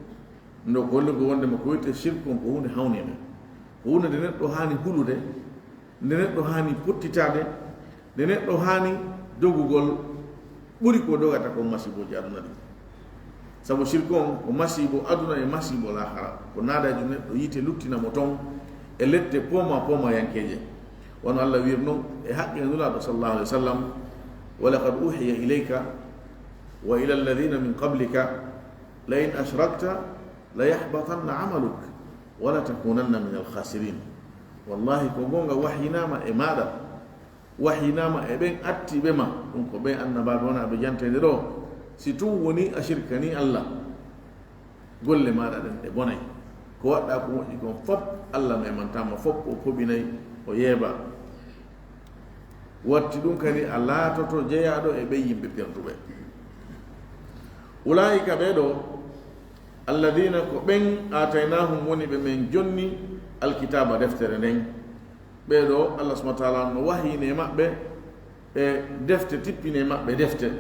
Ndo ko holli ko wondema ko wiyetee shirk kon ko huunde hawniinde. Ko huunde nde neɗɗo haani hulude, nde neɗɗo haani pottitaade, nde neɗɗo haani dogugol ɓuri ko dogata kon masiibooji aduna ɗin. Sabu shirk on ko masiibo aduna e masiibo laahara. Ko naada e junngo neɗɗo yiite luttina mo ton e lette pooma poomayankeeje. Wano Allah wiiri non e haqqe Nulaaɗo sallallahu alaihi wasallam, "Wa laqad uhiya ilayka wa ila alladhina min qablika la in ashrakta la yahbatanna amaluk wa la takunanna min al-khasirin." Wallahi, ko goonga, wahyinaama e maaɗa, wahyinaama e ɓen attiiɓe ma, ɗum ko ɓen annabaaɓe wonaa ɓe janteede ɗoo, si tun woni a shirkanii Allah, golle maaɗa ɗen ɗe bonay. Ko waɗɗaa ko moƴƴi kon fof, Allah memantaa ma fof, o foɓinay, o yeeba. Watti ɗum kadi a laatoto jeyaaɗo e ɓen yimɓe perduɓe. Ulaa'ika ɓee ɗoo, alladina ko ɓen, aataynahum woni ɓe men jonni, alkitaaba deftere nden. Ɓee ɗoo, Allah subhanahu wa taala no wahyini e maɓɓe e defte, tippini e maɓɓe defte.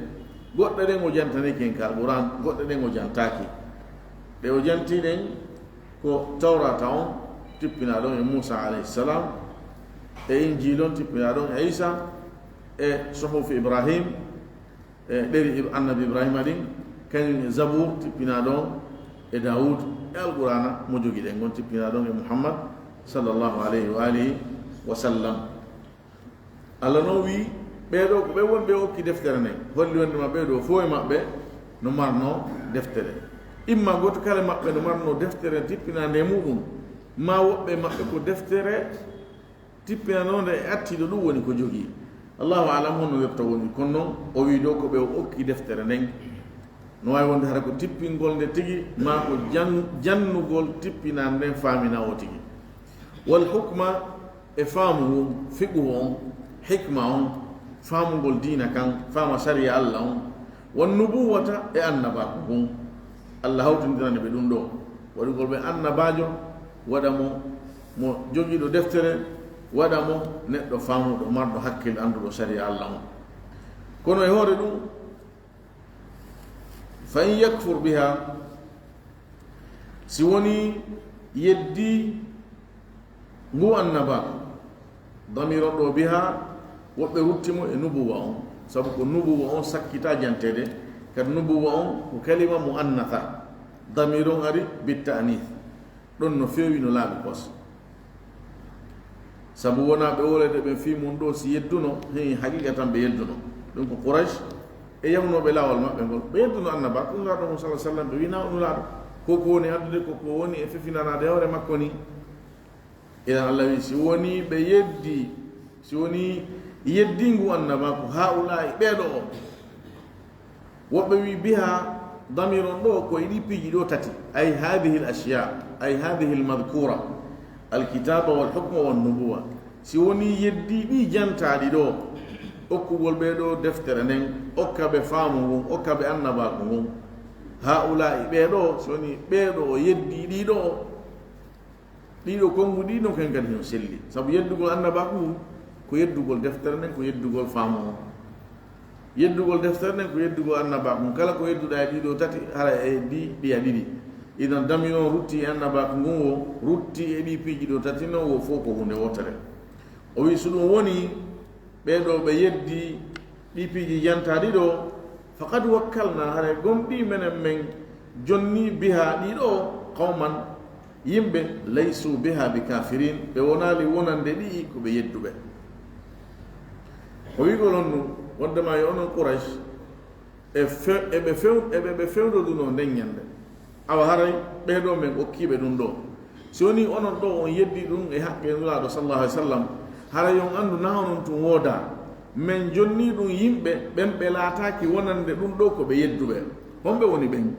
Goɗɗe ɗen o jantanike en ka Alquran, goɗɗe ɗen o jantaaki. Ɗe o janti ɗen ko Tawrata on tippinaa ɗon e Muusa alayhi salam, e Injiil on tippinaa ɗon e Isa, e Suhufi Ibrahim, e ɗeri Ib-, Annabi Ibrahima ɗin, kañum e Zabuur tippinaa ɗon e Daawuud, e Alqur'aana mo jogiɗen ngon tippinaa ɗon e Muhammad sallallahu alayhi wa alihi wa sallam. Allah non wii, ɓee ɗoo ko ɓe wonɓe o okki deftere nden, holli wonde ma ɓee ɗoo fof e maɓɓe no marno deftere. Imma gooto kala e maɓɓe no marno deftere tippinaande e muɗum, ma woɓɓe e maɓɓe ko deftere tippinanoonde e attiiɗo ɗum woni ko jogii. Allahu alam honno webta woni, kono noon o wii ɗoo ko ɓe o okki deftere nden. No waawi wonde hara ko tippingol nde tigi, maa ko jan-, jannugol tippinaande nden faamina o tigi. Wal hukma, e faamu ngun, fiqhu on, hikma on, faamugol diina kan, faama sariya Allah on, wan nubuwata, e annabaaku ngun. Allah hawtindirani ɓe ɗum ɗoo, waɗugol ɓe annabaajo, waɗa mo, mo jogiiɗo deftere, waɗa mo neɗɗo faamuɗo, marɗo hakkil, annduɗo sariya Allah on. Kono e hoore ɗum, fa in yakfur biha, si woni yeddi ngu annabaaku, damir on ɗoo biha, woɓɓe rutti mo e nubuwa on, sabu ko nubuwa on sakkita janteede, kadi nubuwa on ko kalima muannatha, damir on ari bitta'nith. Ɗon no feewi, no laaɓi pos. Sabu wonaa ɓe wooleede ɓen fii mun ɗoo si yedduno, hii, haqiiqa tan ɓe yedduno. Ɗum ko Quraysh e yahnooɓe laawol maɓɓe ngol. Ɓe yedduno annabaaku, Nulaaɗo mum, sallallahu alaihi wasallam, ɓe wi'i naa o Nulaaɗo. Ko ko woni addude, ko ko woni e fefinanaade hoore makko ni. Idan Allah wi'i, si woni ɓe yeddi, si woni yeddingu annabaaku, haa'ulaa'i, ɓee ɗoo o. Woɓɓe wi'i biha, damir on ɗoo ko e ɗii piiji ɗoo tati, ay hadhihi al ashya, ay hadhihi al madhkura, al kitaba wal hukma wan nubuwa. Si woni yeddi ɗii jantaaɗi ɗoo, okkugol ɓee ɗoo deftere nden, okka ɓe faamu ngun, okka ɓe annabaaku ngun. Haa'ulaa'i, ɓee ɗoo, si woni ɓee ɗoo o yeddi ɗii ɗoo, ɗii ɗoo konnguɗi ɗii ɗoo, ken kadi no selli. Sabu yeddugol annabaaku ngun ko yeddugol deftere nden, ko yeddugol faamu on. Yeddugol deftere nden ko yeddugol annabaaku ngun. Kala ko yedduɗaa e ɗii ɗoo tati, hara a yeddii ɗiya ɗiɗi. Idan damir on rutti e annabaaku ngun, wo rutti e ɗii piiji ɗoo tati non, wo fof ko huunde wootere. O wi'i, so ɗum woni, ɓee ɗoo ɓe yeddi ɗii piiji jantaaɗi ɗoo, faqad wakkalna, haray gomɗii menen men jonni biha ɗii ɗoo qawman, yimɓe, laysu biha bi kafirin, ɓe wonaali wonande ɗii ko ɓe yedduɓe. O wi'ugol on ɗum, wonde ma yo onon Quraysh, e fe-, eɓe few-, eɓe ɓe fewndodunoo nden ñannde. Awa haray ɓee ɗoo men okkiiɓe ɗum ɗoo. Si wonii onon ɗoo on yeddii ɗum e haqqe Nulaaɗo sallallahu alaihi wasallam, haray on anndu naa onon tun woodaa. Men jonnii ɗum yimɓe ɓen ɓe laataaki wonande ɗum ɗoo ko ɓe yedduɓe. Homɓe woni ɓen?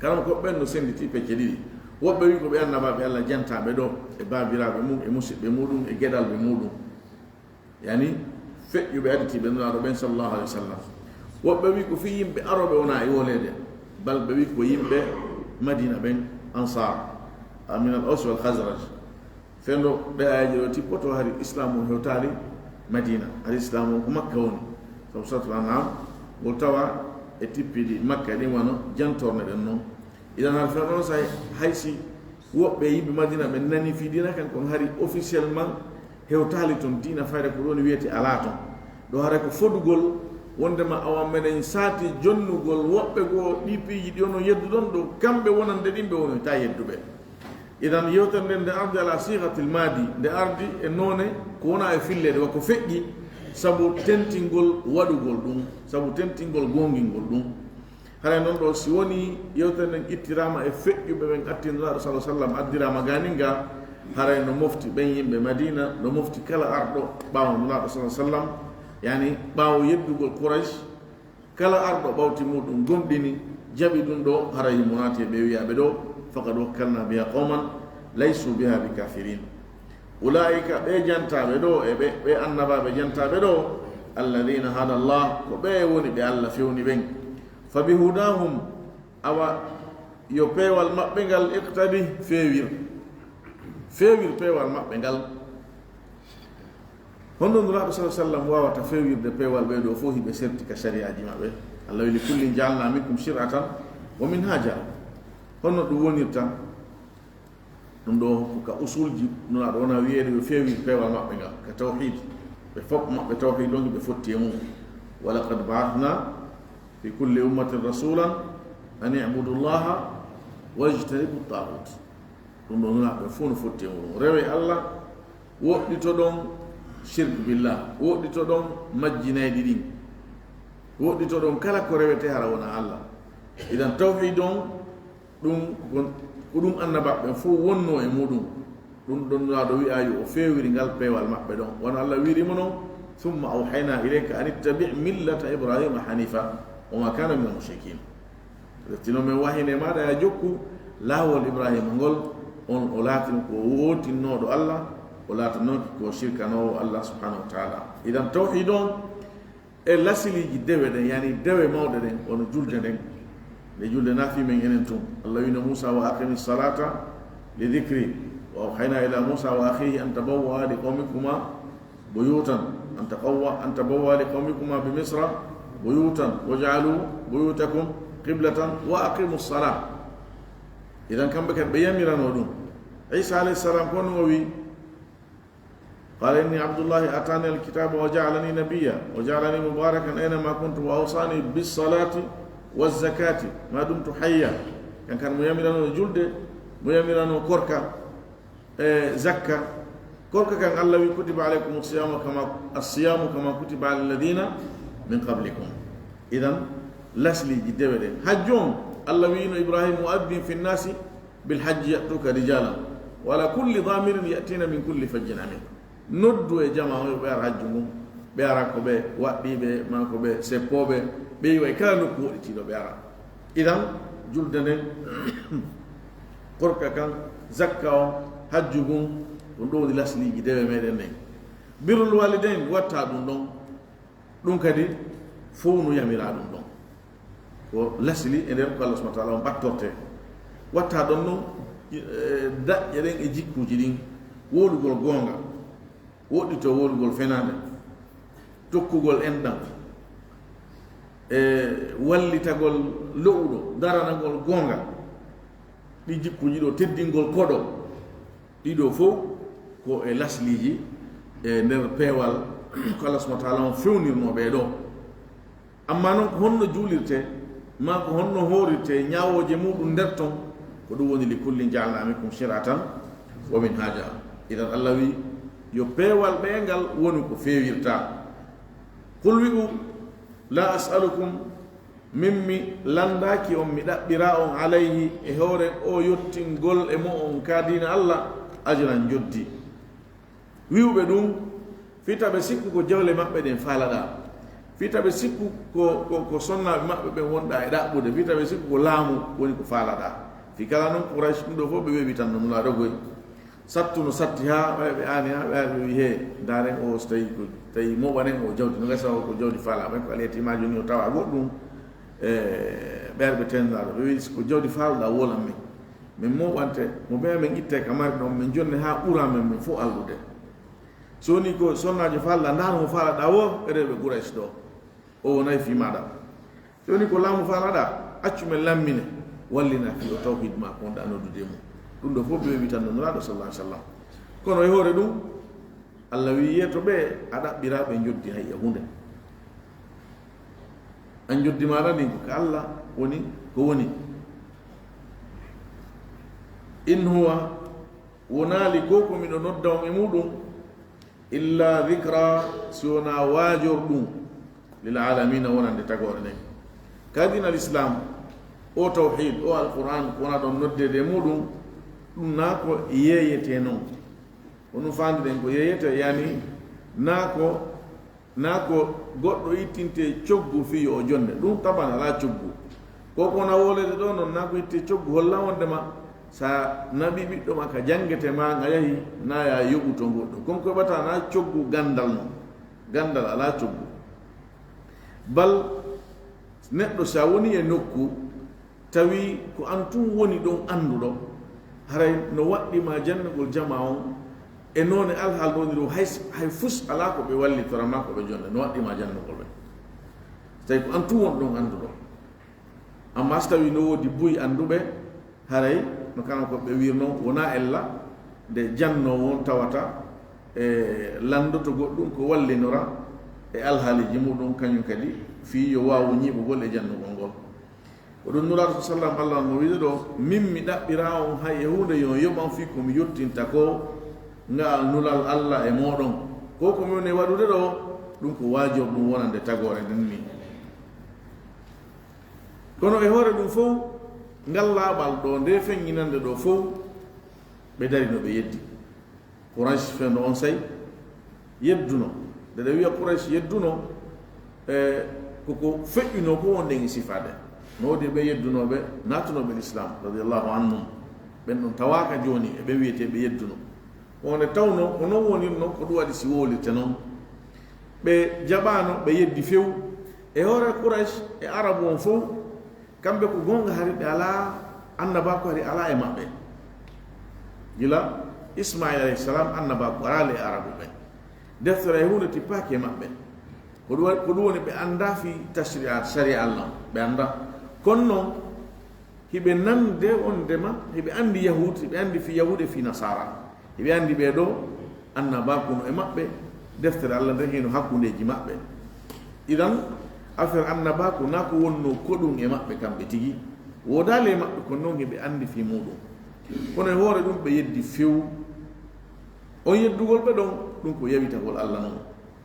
Karam ko ɓen no sennditi pecce ɗiɗi. Woɓɓe wi'i ko ɓe annabaaɓe Allah jantaaɓe ɗoo, e baabiraaɓe mum, e musiɓɓe muɗum, e geɗalɓe muɗum. Yani, feƴƴuɓe aditiiɓe Nulaaɗo ɓen sallallahu alaihi wasallam. Woɓɓe wi'i ko fii yimɓe arooɓe wonaa e wooleede, bal ɓe wi'i ko yimɓe Madina ɓen, Ansaar, a, min al Aws wal Khazraj. Fendo ɗe aayeeje ɗoo tippoto, hari Islaamu hewtaali Madina, hari Islaamu ko Makka woni. Sabu Suuratul An'aam ngol tawa e tippiiji Makka ɗin wano jantorne ɗen non. Idan har fen on say, hay si woɓɓe yimɓe Madina ɓe nani fii diina kan, kon hari officiellement hewtaali ton diina, fayda ko ɗon wiyete alaa ton. Ɗo hara ko fodugol wondema awa meɗen saati jonnugol woɓɓe goo ɗi piiji ɗi onon yedduɗon ɗo, kamɓe wonande ɗin ɓe wonoyta yedduɓe. Idan yewtere nden nde ardi ala sigatil maadi, nde ardi e noone ko wona e filleede, wa ko feƴƴi, sabu tentingol waɗugol ɗum, sabu tentingol gongingol ɗum. Haray non ɗo, si woni yewtere nden ittiraama e feƴƴuɓe ɓen atti Nulaaɗo sallallahu alaihi wasallam, addiraama gaaninga, haray no mofti ɓen yimɓe Madina, no mofti kala arɗo ɓaawo Nulaaɗo sallallahu alaihi wasallam, yani ɓaawo yeddugol Quraysh, kala arɗo ɓawti muɗum gomɗini, jaɓi ɗum ɗo, haray himo naati e ɓe wiyaaɓe ɗo, faqad wakkalna biha qawman laysu biha bi kafirin. Ulaa'ika, ɓe jantaaɓe ɗo, e ɓe, ɓe annabaaɓe jantaaɓe ɗo, alladina hada Allah, ko ɓe woni ɓe Allah fewni ɓen. Fa bihudahum, awa yo peewal maɓɓe ngal iqtadi, feewir. Feewir peewal maɓɓe ngal. Honno Nulaaɗo sallallahu alaihi wasallam waawata feewirde peewal ɓee ɗoo fof hiɓe serti ka sari'aaji maɓɓe? Allah wi, "Li kullin ja'alna minkum shir'atan wa minhaja." Honno ɗum wonirta? Ɗum ɗo ko ka usulji, Nulaaɗo wona wiyeede ɓe feewir peewal maɓɓe ngal, ka tawhid. Ɓe fof maɓɓe tawhid on ɓe fotti e mum. "Wa laqad ba'athna fi kulli ummatin rasulan an i'budu Allaha wajtanibu taghut." Ɗum ɗo Nulaaɓe fof no fotti e mum. Rewe Allah, woɗɗitoɗon shirk billah, woɗɗitoɗon majjinayɗi ɗin, woɗɗitoɗon kala ko rewete hara wona Allah. Idan tawhid on, ɗum ko, ko ɗum annabaaɓe ɓen fof wonno e muɗum. Ɗum ɗon Nulaaɗo wi'a yo o feewiri ngal peewal maɓɓe ɗon. Wano Allah wi'iri mo non, "Thumma awhayna ilayka an ittabi' millata Ibrahima hanifa, wa ma kana minal mushrikin." Refti non men wahine maɗa ya jokku laawol Ibrahima ngol, on o laatino ko wootinnooɗo Allah, o laatanooki ko shirkanoowo Allah subhanahu wa ta'ala. Idan tawhid on, e lasiliiji dewe ɗen, yani dewe mawɗe ɗen, wano julde nden. Nde julde nafi men enen tun. Allah wino Musa, "Wa aqimi salata li dhikri." Wa awhayna ila Musa wa akhihi an tabawwa li qawmikuma buyutan, an taqawwa, an tabawwa li qawmikuma bi Misra buyutan, waj'alu buyutakum qiblatan wa aqimu salah. Idan kamɓe kadi ɓe yamirano ɗum. Isa alayhi salam ko no o wi, "Qala inni Abdullahi atani alkitaba wa ja'alani nabiyya wa ja'alani mubarakan aina ma kuntu wa awsani bis salati waz zakati ma dumtu hayya." Kankan mo yamirano julde, mo yamirano korka, e zakka. Korka kan Allah wi, "Kutiba alaykum as-siyamu kama, as-siyamu kama kutiba ala alladhina min qablikum." Idan, lasliji dewe ɗen. Hajju on, Allah wino Ibrahim, "Wa adhdhin fi nnasi bil hajji ya'tuka rijalan, wa ala kulli dhamirin ya'tina min kulli fajjin amiq." Noddu e jama on, yo ɓe ara hajju ngun. Ɓe ara ko ɓe waɗɗiiɓe, ma ko ɓe seppooɓe, ɓe iwa e kala nokku woɗɗitiiɗo ɓe ara. Idan, julde nden, korka kan, zakka on, hajju ngun, ɗum ɗo woni lasliji dewe meɗen nden. Birrul walidain, watta ɗum ɗon. Ɗum kadi, fof no yamira ɗum ɗon. Ko lasli e nder ko Allah subhanahu wa ta'ala on ɓattorte. Watta ɗon non, eh, daƴƴe ɗen e jikkuji ɗin, wolugol goonga, woɗɗito wolugol fenaande, tokkugol enɗam, e wallitagol lo'uɗo, daranagol goonga. Ɗi jikkuji ɗo, teddingol koɗo, ɗiɗo fof ko e lasliji e nder peewal ko Allah subhanahu wa ta'ala on fewnirno ɓe ɗo. Amma non ko honno juulirte, ma ko honno hoorirte ñaawooje muɗum nder ton, ko ɗum woni, "Li kullin ja'alna minkum shir'atan wa minhaja." Idan Allah wi, yo peewal ɓe ngal wonu ko feewirta. Qul wi'u, "La as'alukum," min mi landaaki on, mi ɗaɓɓira on, "alayhi," e hoore o yottingol e mo'on ka diina Allah, "ajran," joddi. Wi'uɓe ɗum, fii ta ɓe sikku ko jawle maɓɓe ɗen faalaɗaa. Fii ta ɓe sikku ko, ko, ko sonnaaɓe maɓɓe ɓen wonɗaa e ɗaɓɓude. Fii ta ɓe sikku ko laamu woni ko faalaɗaa. Fii kala non Quraysh ɗum ɗo fof ɓe weeɓitanno Nulaaɗo goy. Sattu no satti haa ɓay ɓe aani, haa ɓe ari ɓe wi, "Hee, ndaaren o, so tawi ko, tawi moɓanen o jawdi, no gasa o ko jawdi faalaɗaa, ɓay ko aliyatiimaajo ni o tawa goɗɗum." E ɓe ari ɓe tennaaɗo, ɓe wi, "Si ko jawdi faalaɗaa, wolan men. Men moɓante, mo ɓe men itte ka mari ɗon, men jonne haa ɓura men, men fof alɗude. So woni ko sonnaajo faalaɗaa, ndaar mo faalaɗaa o e rewɓe Quraysh ɗo. O wonay fii maaɗa. So woni ko laamu faalaɗaa, accu men lammine, wallina fii o tawhid maa ko wonɗaa noddude e mum." Ɗum ɗo fof ɓe weeɓitanno Nulaaɗo sallallahu alaihi wasallam. Kono e hoore ɗum, Allah wi, "Yeeto ɓe a ɗaɓɓiraa ɓe njoddi hay e huunde. An njoddi maaɗa ndin ko ka Allah woni ko woni. In huwa, wonaali ko ko miɗo nodda on e muɗum, illa dhikra, si wonaa waajorɗum, lil aalamiina, wonande tagoore nden." Ka diina Lislaam, o tawhiid, o Alqur'aan, ko wona ɗon noddeede e muɗum, ɗum naa ko yeeyetee non. Ko ɗum faandiɗen ko yeeyetee, yani naa ko, naa ko goɗɗo ittintee coggu fii yo o jonne. Ɗum taban alaa coggu. Ko ko wona wooleede ɗo non, naa ko ittee coggu holla wondema Sa naɓi ɓiɗɗo ma ka jangete ma, nga yahi, na ya yoɓu to goɗɗo. Kon ko ɓata na coggu gandal non. Gandal ala coggu. Bal neɗɗo sa woni e nokku, tawi ko an tun woni ɗon anduɗo, haray no waɗɗi ma jannugol jama on e noone alhaal ɗo woni ɗo, hay, hay fus ala ko ɓe wallitora ma ko ɓe jonde, no waɗɗi ma jannugol ɓe. Tawi ko an tun woni ɗon anduɗo. Amma so tawi no woodi buy anduɓe, haray no kano ko ɓe wirno, wona ella nde janno won tawata e landoto goɗɗum ko wallinora e alhaaliji muɗum, kañum kadi fii yo waawu ñiiɓugol e jannugol ngol. Ko ɗum Nulaaɗo sa sallam, Allah on mo wiide ɗo, min mi ɗaɓɓira on hay e huunde yo yoɓan fii ko mi yottinta ko, ngaal nulal Allah e mooɗon. Ko ko mi woni waɗude ɗo, ɗum ko waajor ɗum wonande tagoore nden ni. Kono e hoore ɗum fow, ngal laaɓal ɗo, nde feññinande ɗo fow, ɓe darino ɓe yeddi. Quraysh fewndo on say yedduno. Nde ɗe wiya Quraysh yedduno, e, koko feƴƴuno ko wonde e sifaade. No woodi ɓe yeddunooɓe, naatunooɓe l'islam, radiyallahu anhum. Ɓen ɗon tawaaka jooni e ɓe wiyetee ɓe yedduno. Ko nde tawno, ko non wonirno, ko ɗum waɗi si wowlirte non. Ɓe jaɓaano, ɓe yeddi few. E hoore Quraysh, e Arabu on fow, kamɓe ko goonga hari ɓe alaa, annabaaku hari alaa e maɓɓe. Gila Ismaayil alayhi salam, annabaaku alaa e Arabu ɓen. Deftere e huunde tippaaki e maɓɓe. Ko ɗum wa-, ko ɗum woni ɓe anndaa fii tashri'at, sariya Allah on. Ɓe anndaa. Kono non, hiɓe nande wondema, hiɓe anndi Yahuud, hiɓe anndi fii Yahuud e fii Nasaara. Hiɓe anndi ɓee ɗoo, annabaaku no e maɓɓe, deftere Allah nden hino hakkundeeji maɓɓe. Idan, affaire annabaaku na ko wonnoo ko ɗum e maɓɓe kamɓe tigi. Woodaali e maɓɓe, kono non hiɓe anndi fii muuɗum. Kono e hoore ɗum, ɓe yeddi few. On yeddugol ɓe ɗon, ɗum ko yawitagol Allah non.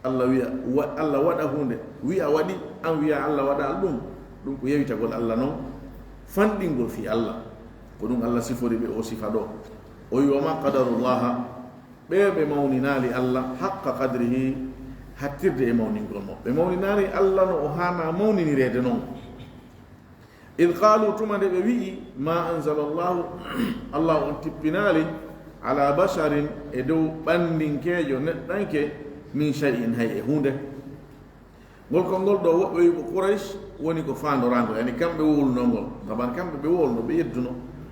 Allah wiya, wa-, Allah waɗa huunde, wi'a waɗi, an wi'a Allah waɗa ɗum, ɗum ko yawitagol Allah non, fanɗingol fii Allah. Ko ɗum Allah sifori ɓe o sifa ɗo. O wi'i, "Wa ma qadarullaha," ɓe ɓe mawninaali Allah, "haqqa qadrihi," hattirde e mawningol mo. Ɓe mawninaali Allah no o haana mawninireede non. "Id qaalu," tuma nde ɓe wi'i, "ma anzala Allahu," Allah on tippinaali, "ala basharin," e dow ɓandinkeejo, neɗɗanke, "min shay'in," hay e huunde. Ngol konngol ɗo, woɓɓe wi'i ko Quraysh woni ko faandoraango, yani kamɓe wowlunoo ngol. Saban kamɓe ɓe wowluno, ɓe yedduno,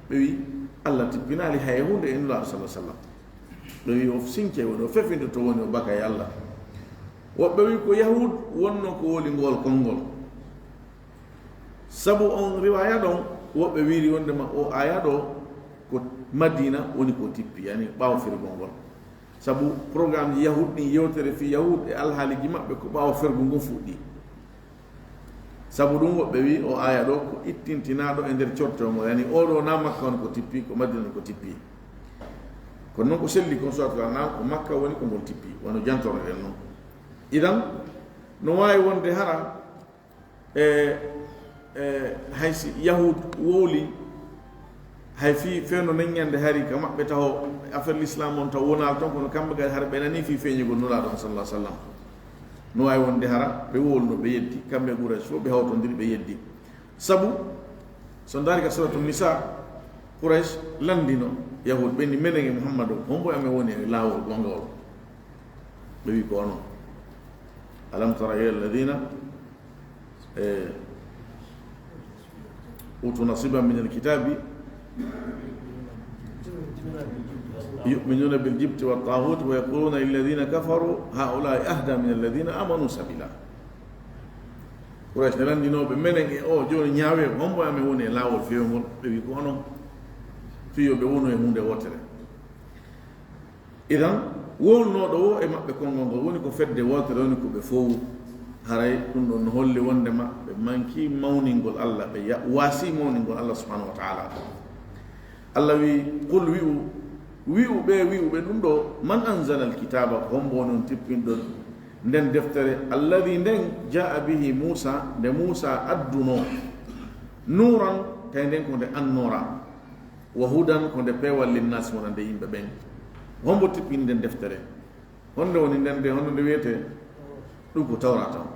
ɓe wi'i, "Allah tippinaali hay e huunde e Nulaaɗo sallallahu alaihi wasallam." Ɓe wi'i, "O sinke woni, o fefinto to woni, o baka e Allah." Woɓɓe wi'i ko Yahuud wonnoo ko wowli ngol konngol. Sabu on riwaaya ɗon, woɓɓe wiiri wondema o aaya ɗo ko Madina woni ko tippi, yani ɓaawo fergol ngol. Sabu programmeji Yahuud ɗin, yewtere fii Yahuud e alhaaliji maɓɓe ko ɓaawo fergol ngun fuɗɗi. Sabu ɗum woɓɓe wi'i o aaya ɗo ko ittintinaaɗo e nder cortewol ngol, yani o ɗo na Makka woni ko tippi, ko Madina woni ko tippi. Kono non ko selli kon, soit na ko Makka woni ko ngol tippi, wano jantoroɗen non. Idan, no waawi wonde hara E, e, hay si Yahuud wowli, hay fii fewndo nden ñande hari ka maɓɓe taho affaire l'islam on taw wonaali ton, kono kamɓe kadi hara ɓe nanii fii feeñugol Nulaaɗo on sallallahu alaihi wasallam. No waawi wonde hara ɓe wowluno, ɓe yeddi, kamɓe e Quraysh fof ɓe hawtondiri, ɓe yeddi. Sabu, so ndaari ka Suratu Nisa, Quraysh landino Yahuud ɓe ni, "Menen e Muhammadu, hombo e amen woni e laawol goongawol?" Ɓe wi ko onon. "Alam tara ila alladhina, eh, utu nasiban min alkitabi yu'minuna bil jibti wat taghut wa yaquluna lilladhina kafaru haula'i ahda min alladhina amanu sabila." Quraysh ne landinooɓe, "Menen e o jooni ñaawe, hombo e amen woni e laawol fewngol?" Ɓe wi ko onon, fii yo ɓe wonu e huunde wootere. Idan, wowlunooɗo wo e maɓɓe konngol ngol woni ko fedde wootere, woni ko ɓe fow. Haray ɗum ɗon no holli wondema ɓe mankii mawningol Allah, ɓe ya-, waasii mawningol Allah subhanahu wa ta'ala. Allah wi, "Qul," wi'u, wi'u ɓe, wi'u ɓe ɗum ɗo, "Man anzala alkitaba," hombo woni on tippinɗo nden deftere, "alladhi," nden, "ja'a bihi Musa," nde Musa adduno, "nuran," tawi nden ko nde annoora, "wa hudan," ko nde peewal, "linnaasi," wonande yimɓe ɓen. Hombo tippini nden deftere? Honde woni nden de, honno nde wiyetee? Ɗum ko Tawrata on.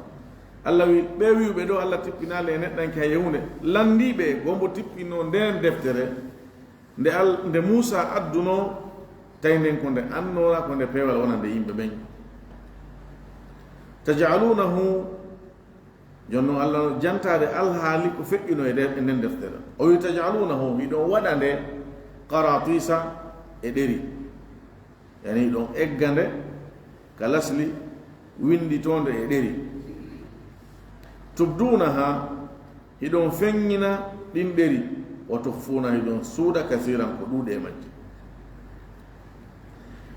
Allah wi, ɓe wi'uɓe ɗo Allah tippinaali e neɗɗanke hay e huunde, landiiɓe ko hombo tippinoo nden deftere? Nde Al-, nde Muusaa addunoo, tawi nden ko nde annoora, ko nde peewal wonande yimɓe ɓen. Taj'aluunahu, jooni non Allah no jantaade alhaali ko feƴƴunoo e nder, e nden deftere. O wi'i, "Taj'aluunahu, hiɗon waɗa nde qaraatiisa e ɗeri." Yani hiɗon egga nde ka lasli winnditoonde e ɗeri. "Tubduunaha", hiɗon feññina ɗin ɗeri, "wa tukhfuuna", hiɗon suuɗa, "kasiiran", ko ɗuuɗi e majji.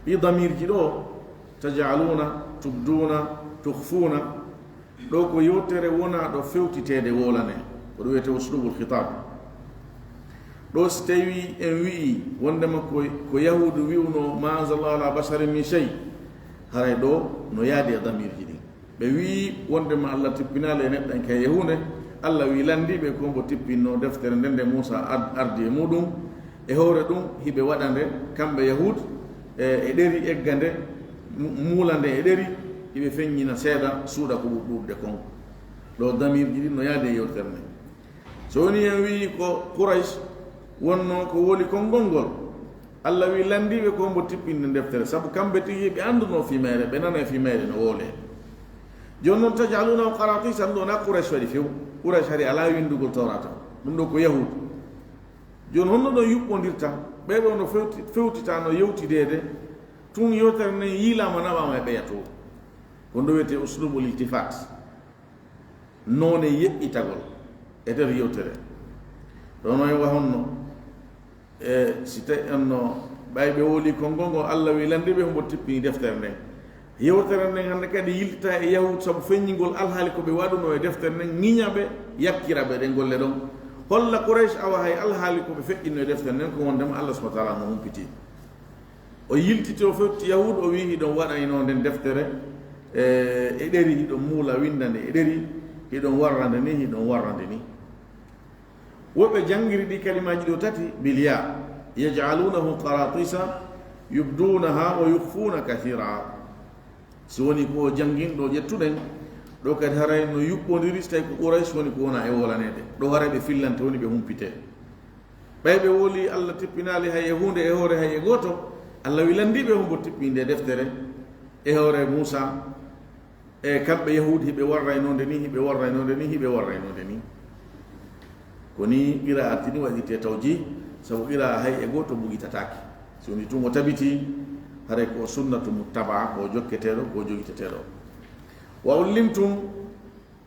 Ɗi damiirji ɗoo, "taj'aluuna", "tubduuna", "tukhfuuna", ɗoo ko yewtere wonaaɗo fewtiteede wowlane, ko ɗum wiyetee usluubul khitaab. Ɗoo si tawii en wi'ii wonndema ko, ko Yahuudu wi'unoo, "Ma anzalallahu ala basharin min shay'", haray ɗoo no yaadi e damiirji ɗin. Ɓe wi'i wonndema Allah tippinaali e neɗɗanke hay e huunde. Allah wi'i lanndiiɓe ko mbo tippinnoo deftere nden nde Muusaa ad-, ardi e muuɗum, e hoore ɗum hiɓe waɗa nde kamɓe Yahuud, e, e ɗeri, egga nde, mu-, muula nde e ɗeri, hiɓe feññina seeɗa, suuɗa ko ɓuri ɗuuɗude kon. Ɗoo damiirji ɗin no yaadi e yewtere nden. So wonii en wi'ii ko Quraysh wonnoo ko wowli konngol ngol, Allah wi'i lanndiiɓe ko mbo tippinde deftere, sabu kamɓe tigi ɓe anndunoo fii mayre, ɓe nanay fii mayre no wowlee. Jooni non, "taj'aluunahu qaraatiisa", ɗum ɗoo na Quraysh waɗi few. Quraysh hari alaa winndugol Tawraata. Ɗum ɗoo ko Yahuud. Jooni honno ɗon yuɓɓondirta? Ɓee ɗoo no fewti-, fewtita no yewtideede. Tun yewtere nden yiilaama naɓaama e ɓeya too. Ko ɗum wiyetee usluubul iltifaat. Noone yeɓɓitagol e nder yewtere. Ɗoo no en wa honno, e si tawi en no ɓay ɓe wowlii konngol ngol, Allah wi'i lanndiiɓe hombo tippini deftere nden. Yewtere nden hannde kadi yiltita e Yahuud sabu feññingol alhaali ko ɓe waɗunoo e deftere nden, ŋiña ɓe, yakkira ɓe ɗen golle ɗon. Holla Quraysh awa hay alhaali ko ɓe feƴƴinno e deftere nden ko wonndema Allah subhaanahu wa ta'aalaa no humpiti. O yiltiti, o fewti Yahuud, o wi'i, "Hiɗon waɗaynoo nden deftere, e, e ɗeri, hiɗon muula winnda nde e ɗeri, hiɗon warra nde ni, hiɗon warra nde ni." Woɓɓe janngiri ɗi kalimaaji ɗoo tati bil yaa, "yaj'aluunahu qaraatiisa yubduunaha wa yukhfuuna kathiiraa." Si wonii ko o jannginɗo ƴettuɗen, ɗoo kadi haray no yuɓɓondiri si tawi ko Quraysh woni ko wona e wowlaneede. Ɗoo haray ɓe fillante woni ɓe humpitee. Ɓay ɓe wowlii Allah tippinaali hay e huunde e hoore hay e gooto, Allah wi'i lanndiiɓe hombo tippii nde deftere e hoore Muusaa, e kamɓe Yahuud hiɓe warraynoo nde ni, hiɓe warraynoo nde ni, hiɓe warraynoo nde ni. Ko nii qiraa'aati ɗin waɗirtee tawjiih, sabu qiraa'a hay e gooto bugitataake. Si wonii tun o tabitii, haray ko o sunnatu muttabaa, ko o jokketeeɗo, ko o jogiteteeɗo. "Wa ullimtum",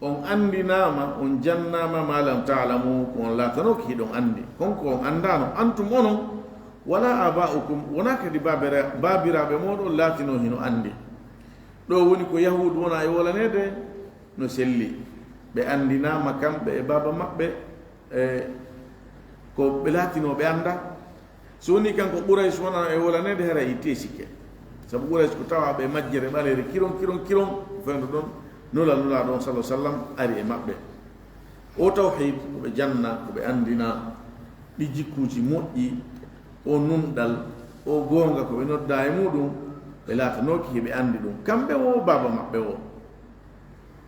on anndinaama, on jannaama, "ma lam ta'lamu", ko on laatanooki hiɗon anndi. Kon ko on anndaano, "antum", onon, "wala abaa'ukum", wonaa kadi baabira-, baabiraaɓe mooɗon laatinoo hino anndi. Ɗoo woni ko Yahuud wona e wowlaneede no selli. Ɓe anndinaama kamɓe e baaba maɓɓe, e ko ɓe laatinoo ɓe anndaa. So wonii kanko Quraysh wona e wowlaneede, haray ittee sikke. Sabu Quraysh ko tawaaɓe e majjere ɓaleere kiron, kiron, kiron, ko fewndo ɗon nula, Nulaaɗo on, sallallahu alaihi wasallam, ari e maɓɓe. O tawhiid, ko ɓe janna, ko ɓe anndina, ɗi jikkuuji moƴƴi, o nunɗal, o goonga, ko ɓe noddaa e muuɗum, ɓe laatanooki hiɓe anndi ɗum. Kamɓe wo, baaba maɓɓe wo.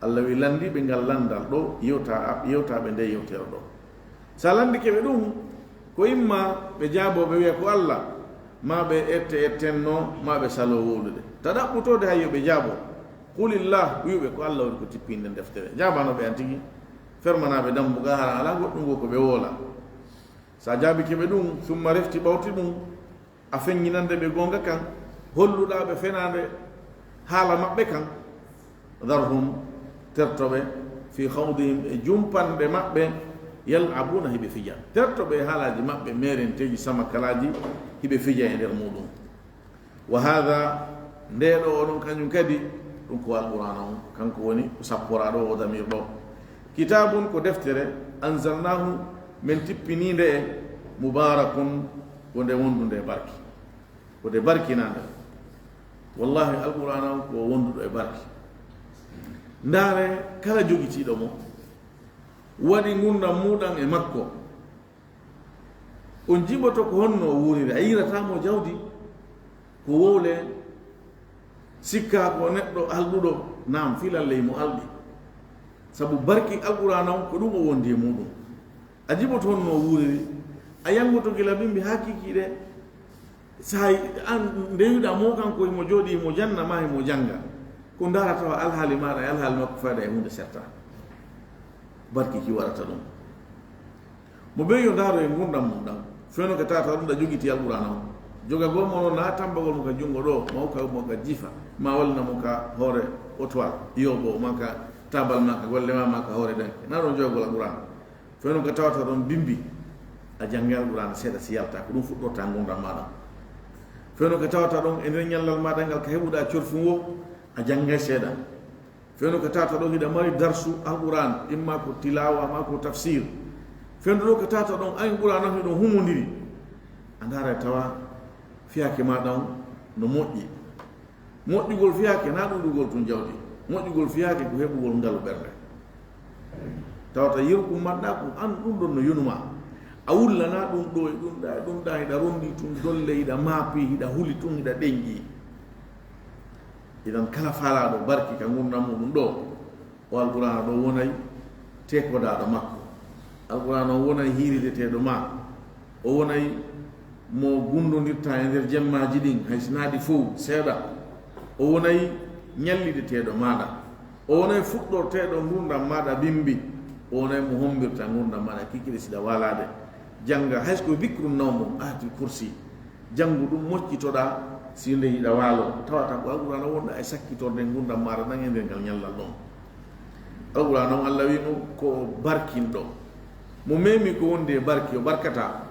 Allah wi lanndiiɓe ngal lanndal ɗo, yewta, yewtaaɓe nde yewtere ɗo. So a lanndike ɓe ɗum, ko imma ɓe jaaboo, ɓe wiya ko Allah, maa ɓe ette ettenno, maa ɓe saloo wowlude. Ta ɗaɓɓutoode hay yo ɓe jaaboo. Qulillah, wi'u ɓe ko Allah woni ko tippinde deftere. Jaabanoo ɓe an tigi, fermanaa ɓe dammbugal, hara alaa goɗɗum goo ko ɓe wowla. So a jaabike ɓe ɗum, summa refti ɓawti ɗum, a feññinande ɓe goonga kan, holluɗaa ɓe fenaande haala maɓɓe kan. Dharhum, terto ɓe, fi khawdihim, e jumpanɗe maɓɓe, yal'abuuna, hiɓe fija. Terto ɓe e haalaaji maɓɓe meerenteeji, samakalaaji, hiɓe fija e nder muuɗum. Wa haadha, ndee ɗoo onon kañum kadi, ɗum ko Alqur'aana on, kanko woni ko sapporaaɗo o damir ɗo. Kitaabun, ko deftere, anzalnaahu, men tippinii nde e, mubaarakun, ko nde wondunde e barke. Ko nde barkinaande. Wallahi, Alqur'aana on ko wonduɗo e barke. Ndaare kala jogitiiɗo mo, waɗi ngurndan muuɗan e makko. On jiɓoto ko honno o wuuriri. A yiirataa mo jawdi, ko wowle, sikkaa ko neɗɗo alɗuɗo, naam, filan ley mo alɗi. Sabu barki Alqur'aana on, ko ɗum o wondi e muuɗum. A jiɓoto honno o wuuriri, A yanngoto gila bimbi haa kikiiɗe. Sahay an ndewiɗa mo kanko, himo jooɗi, himo janna ma, himo jannga. Ko ndaara tawa alhaali maaɗa e alhaali makko fayda e huunde serta. Barki ki waɗata ɗum. Mo ɓe yo ndaaro e ngurndan mum ɗan. Fewno ka tawata ɗum ɗa jogiti Alqur'aana on. Jogagol mo non na tambagol mo ka junngo ɗo, ma hokka mo ka jifa, ma wallina mo ka hoore otowa, yoɓo, ma ka tabal, ma ka golle ma, ma ka hoore danki. Na ɗon jogagol Alqur'aana. Fewno ka tawata ɗon bimbi, a janngay Alqur'aana seeɗa si yalta, ko ɗum fuɗɗorta ngurndan maaɗa. Fewno ka tawata ɗon e nder ñallal maaɗa ngal ka heɓuɗa corfun wo, a janngay seeɗa. Fewno ka tawata ɗon hiɗa mari darsu Alqur'aan, imma ko tilaawa, ma ko tafsir. Fewno ɗo ka tawata ɗon an Qur'aana on hiɗon humondiri. A ndaara tawa fiyaake maaɗa on no moƴƴi. Moƴƴugol fiyaake na ɗuuɗugol tun jawdi. Moƴƴugol fiyaake ko heɓugol ngalu ɓernde. Tawata yeru kun manɗa kun an ɗum ɗon no yonuma. A wullana ɗum ɗo e ɗum ɗa, e ɗum ɗa, hiɗa rondi tun dolle, hiɗa maapi, hiɗa huli tun, hiɗa ɗenƴi. Idan kala faalaaɗo barki ka ngurndan muɗum ɗo, o Alqur'aana ɗo wonay tekodaaɗo makko. Alqur'aana on wonay hiirideteeɗo ma. O wonay mo gundondirta e nder jemmaaji ɗin, hay si naadi fow seeɗa. O wonay ñallideteeɗo maaɗa. O wonay fuɗɗorteeɗo ngurndan maaɗa bimbi. O wonay mo hombirta ngurndan maaɗa kikiri siɗa waalaade. Jannga hay so ko dikrun nawmun, Ayatul Kursi. Janngu ɗum, moccitoɗaa si nde hiɗa waalo. Tawata ko Alqur'aana wonɗa e sakkitorde ngurndan maaɗa ɗan e nder ngal ñallal ɗon. Alqur'aana on Allah wi'i mo ko o barkinɗo. Mo memi ko wondi e barki, o barkata.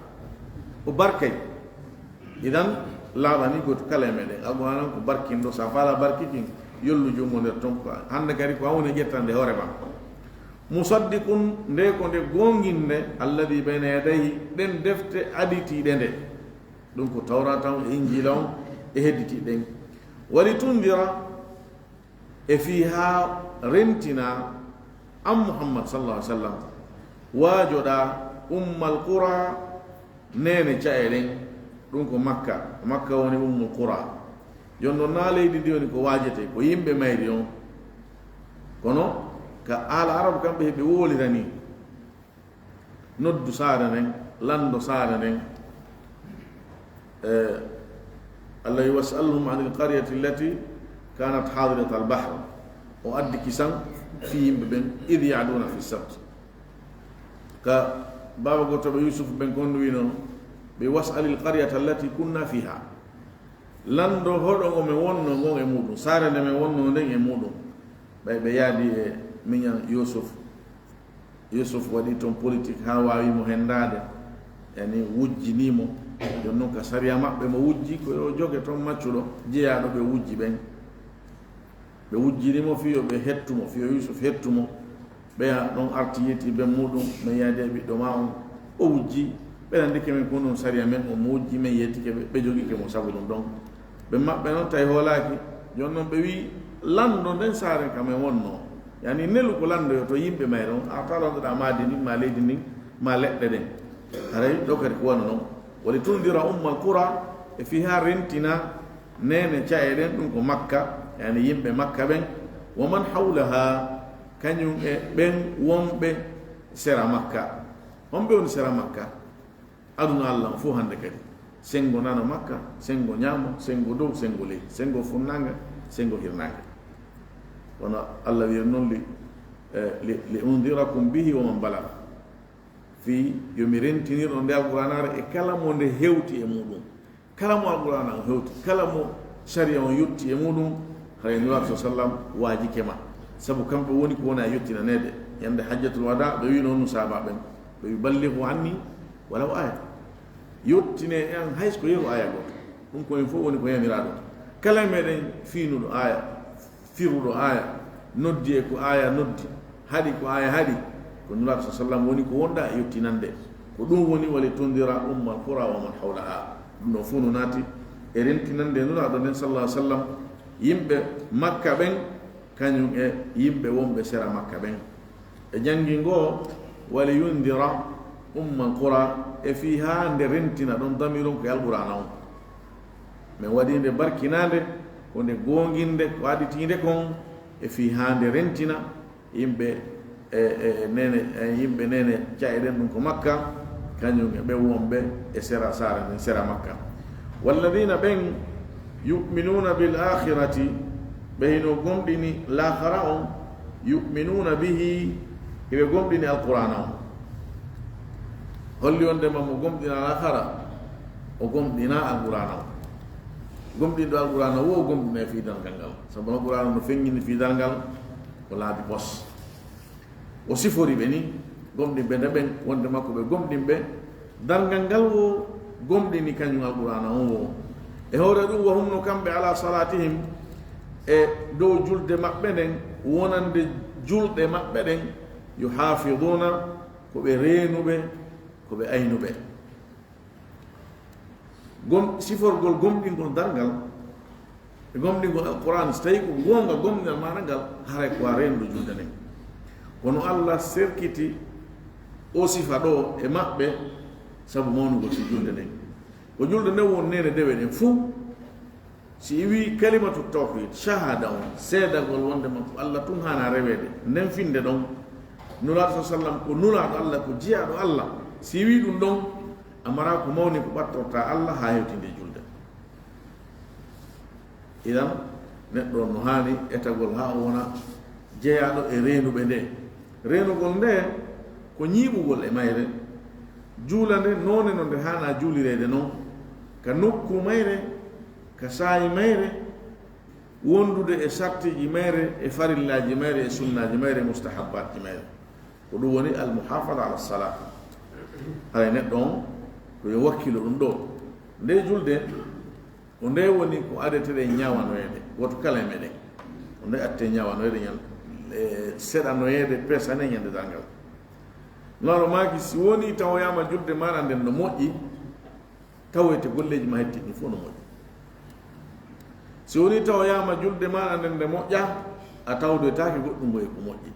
O barkay. Idan laaɓani goto kala e meɗen. Alqur'aana on ko barkinɗo, sa faala barki kin, yollu junngo nder ton ko hannde kadi ko an woni e ƴettande hoore ma. Musaddiqun, nde ko nde goonginnde, alladhi bayna yadayhi, ɗen defte aditiiɗe nde. Ɗum ko Tawraata on e Injiila on e hedditiiɗe ɗen. Wali tundira, e fii haa rentina an Muhammad sallallahu alaihi wasallam, waajoɗaa ummal qura, neene ca'e ɗen, ɗum ko Makka. Makka woni ummul qura. Jon non naa leydi ndi woni ko waajete, ko yimɓe mayri on. Kono ka aala Arabu kamɓe heɓe woolira ni. Noddu saare nden, lanndo saare nden. Eh, Allah wi, "Was'alhum anil qaryati allati kanat hadirat al-bahr." O addi kisan fii yimɓe ɓen, "Idh ya'duna fi sabt." Ka baaba gooto ɓe Yusuf ɓen kon wino ɓe, "Was'alil qaryata allati kunna fiha." Lanndo hoɗo ngo men wonno ngon e muɗum, saare nde men wonno nden e muɗum. Ɓay ɓe yaadi e miñan Yusuf. Yusuf waɗi ton politique haa waawi mo henndaade. Yani wujjini mo. Jon non ka sariya maɓɓe mo wujji ko yo joge ton maccuɗo jeyaaɗo ɓe wujji ɓen. Ɓe wujjini mo fii yo ɓe hettu mo, fii yo Yusuf hettu mo. Ɓeya ɗon arti yetti ben muɗum, men yaadi e ɓiɗɗo ma on. O wujji, ɓe landike men ko ɗum sariya men, o mo wujji, men yettike ɓe, ɓe jogike mo sabu ɗum ɗon. Ɓe maɓɓe non tawi hoolaaki. Jon non ɓe wi, "Lanndo nden saare ka men wonno." Yani nelu ko lanndoyo to yimɓe mayre on, a ta lanndoɗa maadi ndin, ma leydi ndin, ma leɗɗe ɗen. Haray ɗo kadi ko wano non. "Wali tundira ummal qura", e fii haa rentina neene ca'e ɗen, ɗum ko Makka, yani yimɓe Makka ɓen, "wa man hawlaha", kañum e ɓen wonɓe sera Makka. Honɓe woni sera Makka? Aduna Allah on fof hannde kadi. Senngo nano Makka, senngo ñaamo, senngo dow, senngo leydi, senngo funnaange, senngo hirnaange. Kono Allah wi'iri non li, eh, li, "Li undirakum bihi wa man balagh." Fii yo mi rentinir on nde Alqur'aanaare e kala mo nde hewti e muɗum. Kala mo Alqur'aana on hewti, kala mo sariya on yotti e muɗum, haray Nulaaɗo sa sallam waajike ma. Sabu kamɓe woni ko wona e yottinaneede. Ñande Hajjatul Wadaa, ɓe wi'no non sahaaba ɓen, ɓe wi, "Ballighu anni walaw aya." Yottine e an hay so ko yeru aya gooto. Ɗum ko en fof woni ko yamiraaɗo. Kala e meɗen fiinuɗo aya, firuɗo aya, noddi e ko aya noddi, haɗi ko aya haɗi, ko Nulaaɗo sa sallam woni ko wonɗa e yottinande. Ko ɗum woni "Wali tundira ummal qura wa man hawlaha." Ɗum ɗon fof no naati e rentinande Nulaaɗo nden sallallahu alaihi wasallam, yimɓe Makka ɓen, kañum e yimɓe wonɓe sera Makka ɓen. E janngi ngo, "Wali yundira ummal qura", e fii haa nde rentina ɗon, damiron ko e Alqur'aana on. Men waɗi nde barkinaande, ko nde goonginde, ko aditiinde kon, e fii haa nde rentina yimɓe, e, e, neene, e, yimɓe neene ca'e ɗen, ɗum ko Makka, Kañum e ɓe wonɓe e sera saare nden, sera Makka. Walladina ɓen, yu'minuna bil akhirati, ɓe hino gomɗini laakhara on, yu'minuna bihi, hiɓe gomɗini Alqur'aana on. Holli wonde ma mo gomɗina laakhara, o gomɗina Alqur'aana on. Gomɗinɗo Alqur'aana wo o gomɗina e fii darngal ngal. Sabu Alqur'aana no feññini fii darngal ko laabi pos. O sifori ɓe ni, gomɗinɓe nde ɓen, wonde makko ɓe gomɗinɓe, darngal ngal wo gomɗini kañum Alqur'aana on wo. E hoore ɗum, wa hum no kamɓe, ala salatihim, e dow julde maɓɓe nden, wonande julɗe maɓɓe ɗen, yuhafiduna, ko ɓe reenuɓe, ko ɓe aynuɓe. Gom-, siforgol gomɗingol darngal, e gomɗingol Alqur'aan, so tawi ko goonga gomɗinal maaɗa ngal, haray ko a reenuɗo julde nden. Kono Allah serkiti o sifa ɗo e maɓɓe sabu mawnugol si julde nden. Ko julde nden woni neene dewe ɗen fuu. Si i wii kalimatu tawhid, shahada on, seedagol wonde ma ko Allah tun haana reweede, nden finde ɗon, Nulaaɗo sa sallam ko Nulaaɗo Allah, ko jiyaaɗo Allah, si i wii ɗum ɗon, a maraa ko mawni ko ɓattorta Allah haa hewtinde julde. Idan, neɗɗo on no haani etagol haa o wona jeyaaɗo e reenuɓe nde. Reenugol nde ko ñiiɓugol e mayre. Juulande noone no nde haana juulireede non, ka nokku mayre, ka saa'i mayre, wondude e sartiiji mayre, e farillaaji mayre, e sunnaaji mayre, e mustahabbaatji mayre. Ko ɗum woni al muhafada ala salat. Haray neɗɗo on ko yo wakkilo ɗum ɗo. Nde julde, ko nde woni ko adeteɗen ñaawanoyeede, gooto kala e meɗen. Ko nde atte ñaawanoyeede ñan-, e seɗanoyeede, pesane ñande darngal. Noon o maaki, si woni tawoyaama julde maaɗa nden no moƴƴi, tawoyte golleeji ma hetti ɗin fof no moƴƴi. Si woni tawoyaama julde maaɗa nden nde moƴƴa, a tawdoytaake goɗɗum ngoy ko moƴƴi.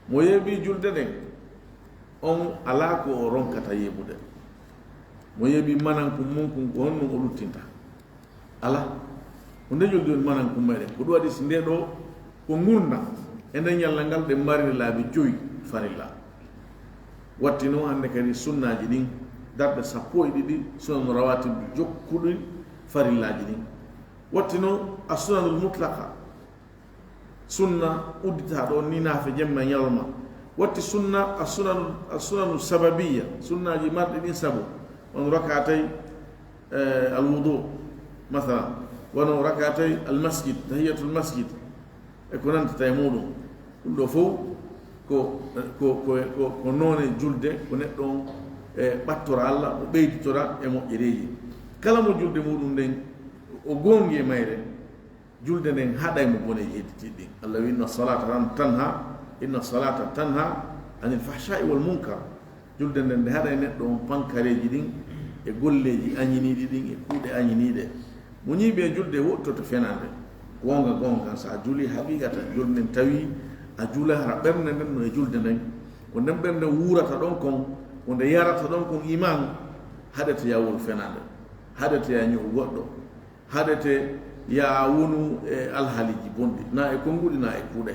Mo yeebii julde nden, on alaa ko o ronkata yeebude. Mo yeebii manankun mun kun, ko honɗum o luttinta? Alaa. Ko nde julde woni manankun meɗen. Ko ɗum waɗi si nde ɗo ko ngurndan, e nden ñallal ngal ɗen mariri laabi jowi farilla. Watti non hannde kadi sunnaaji ɗin, darɗe sappo e ɗiɗi, sunanu rawatib jokkuɗi farillaaji ɗin. Watti non as sunanul mutlaqa, sunna udditaaɗo on ni naafe jemma e ñalawma. Watti sunna, as sunanu, as sunanu sababiyya, sunnaaji marɗi ɗin sabu. Wano rakatay, eh, al wudu, masalan. Wano rakatay al masjid, tahiyatul masjid. E ko nantata e muɗum. Ɗum ɗo fof ko, ko, ko, ko, ko noone julde, ko neɗɗo on, eh, ɓattora Allah, o ɓeyditora e moƴƴereeji. Kala mo julde muɗum nden, o goongi e mayre, julde nden haɗay mo boneeji hedditiiɗi ɗin. Allah wi, "Inna salata tan-, tanha, inna salata tanha anil fahsha'i wal munkar." Julde nden nde haɗay neɗɗo on pankareeji ɗin, e golleeji añiniiɗi ɗin, e kuuɗe añiniiɗe. Mo ñiiɓi e julde woɗɗoto fenaande. Goonga, goonga kan, so a juulii haqiiqatan, julde nden tawi a juula hara ɓernde nden no e julde nden. Ko nden ɓernde wuurata ɗon kon, ko nde yarata ɗon kon iman, haɗete ya wonu fenaande, haɗete ya ño'u goɗɗo. Haɗete ya wonu e alhaaliiji bonɗi, na e konnguɗi, na e kuuɗe.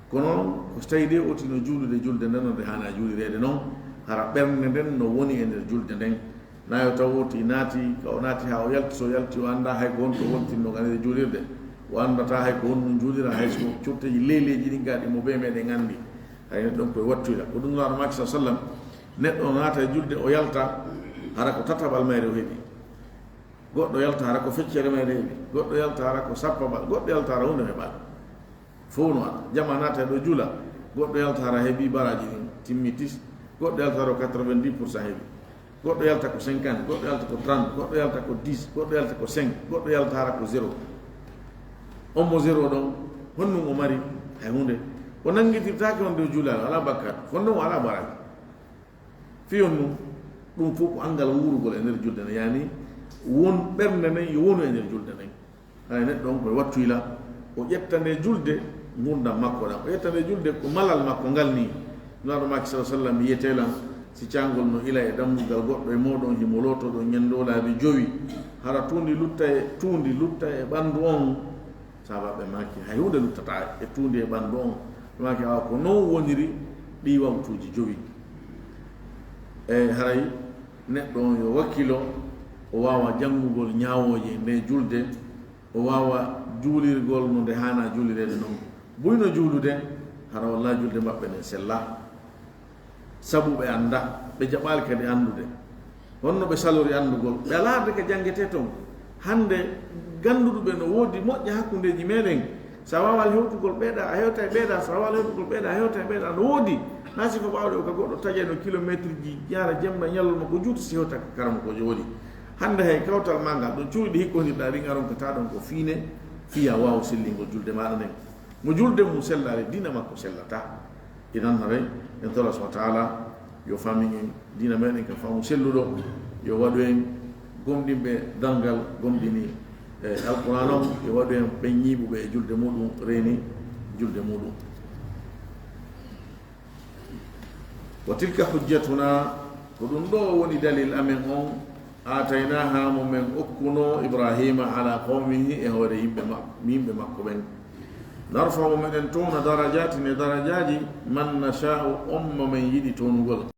Kono noon, ko so tawi de oti no juulude julde nden no nde haana juulireede noon, hara ɓernde nden no woni e nder julde nden. Na yo taw oti naati, ka o naati haa o yalti, so yalti o anndaa hay ko honto wontinno ka nder juulirde. O anndataa hay ko honɗum juulira, hay so curteeji leyleeji ɗin gaa ɗi mo bee meɗen anndi. Hay neɗɗo on koye wattuyla. Ko ɗum Nulaaɗo maaki sa sallam, neɗɗo o naata e julde o yalta, hara ko tataɓal mayre o heɓi. Goɗɗo yalta hara ko feccere mayre heɓi, goɗɗo yalta hara ko sappaɓal, goɗɗo yalta hara huunde heɓaali. Fof no waɗa. Jama naata e ɗo juula, goɗɗo yalta hara heɓi baraaji ɗin, timmi tis, goɗɗo yalta hara ko quatre-vingt-dix pour cent heɓi. Goɗɗo yalta ko cinquante, goɗɗo yalta ko trente, goɗɗo yalta ko dix, goɗɗo yalta ko cinq, goɗɗo yalta hara ko zéro. On mo zéro ɗon, honɗum o mari? Hay huunde. O nanngitirtaake on dow juulaali, alaa bakkaat. Kono non o alaa baraaji. Fii on ɗum, ɗum fof ko anngal wuurugol e nder julde nden, yaani won ɓernde nden yo wonu e nder julde nden. Haray neɗɗo on koye wattuyla, o ƴetta nde julde ngurndan makko ɗan, o ƴetta nde julde ko malal makko ngal nii. Nulaaɗo maaki sallallaahu alayhi wa sallam, yiyetee lan, si caangol no ila e dammugal goɗɗo e mooɗon, himo lootoo ɗon ñande o laabi jowi, hara tuundi lutta e, tuundi lutta e ɓanndu on, Sahaabaaɓe maaki, hay huunde luttataa e tuundi e ɓanndu on. Ɓe maaki, awa ko non woniri ɗii waqtuuji jowi. E haray neɗɗo on yo wakkilo, o waawa janngugol ñaawooje nde julde, o waawa juulirgol no nde haana juulireede non. Buy no juulude, hara wallaahi julde maɓɓe nden sella. Sabu ɓe annda, ɓe jaɓaali kadi anndude. Honno ɓe salori anndugol? Ɓe alaa arde ka janngetee ton. Hannde gannduɗuɓe no woodi moƴƴa hakkundeeji meɗen. So a waawaa hewtugol ɓeeɗa, a hewtay ɓeeɗa. So a waawaa hewtugol ɓeeɗa, a hewtay ɓeeɗa. No woodi. Na sifa ɓaawɗe o ka goɗɗo taƴayno kilometre ji, yaara jemma ñalawma ko juuti si hewta ka karamokoojo woodi. Hannde hay kawtal maa ngal, ɗon cuuɗi ɗi hikkondirɗaa ɗin aron ka taa ɗon ko fiine, fiya waaw sellingol julde maaɗa nden. Mo julde mum sellaali, diina makko sellataa. Idan haray, en toro Allah subhanahu wa ta'ala yo faamin en diina meɗen ka faamu selluɗo, yo waɗu en gomɗinɓe darngal, gomɗini, e, Alqur'aan on, yo waɗu en ɓen ñiiɓuɓe e julde muɗum, reeni julde muɗum. Wa tilka hujjatuna, ko ɗum ɗo woni dalil amen on, aataynaha, mo men okkuno Ibrahima, ala qawmihi, e hoore yimɓe ma-, yimɓe makko ɓen. Narfa'u, meɗen towna, darajatin, e darajaaji, man nasha'u, on mo men yiɗi townugol.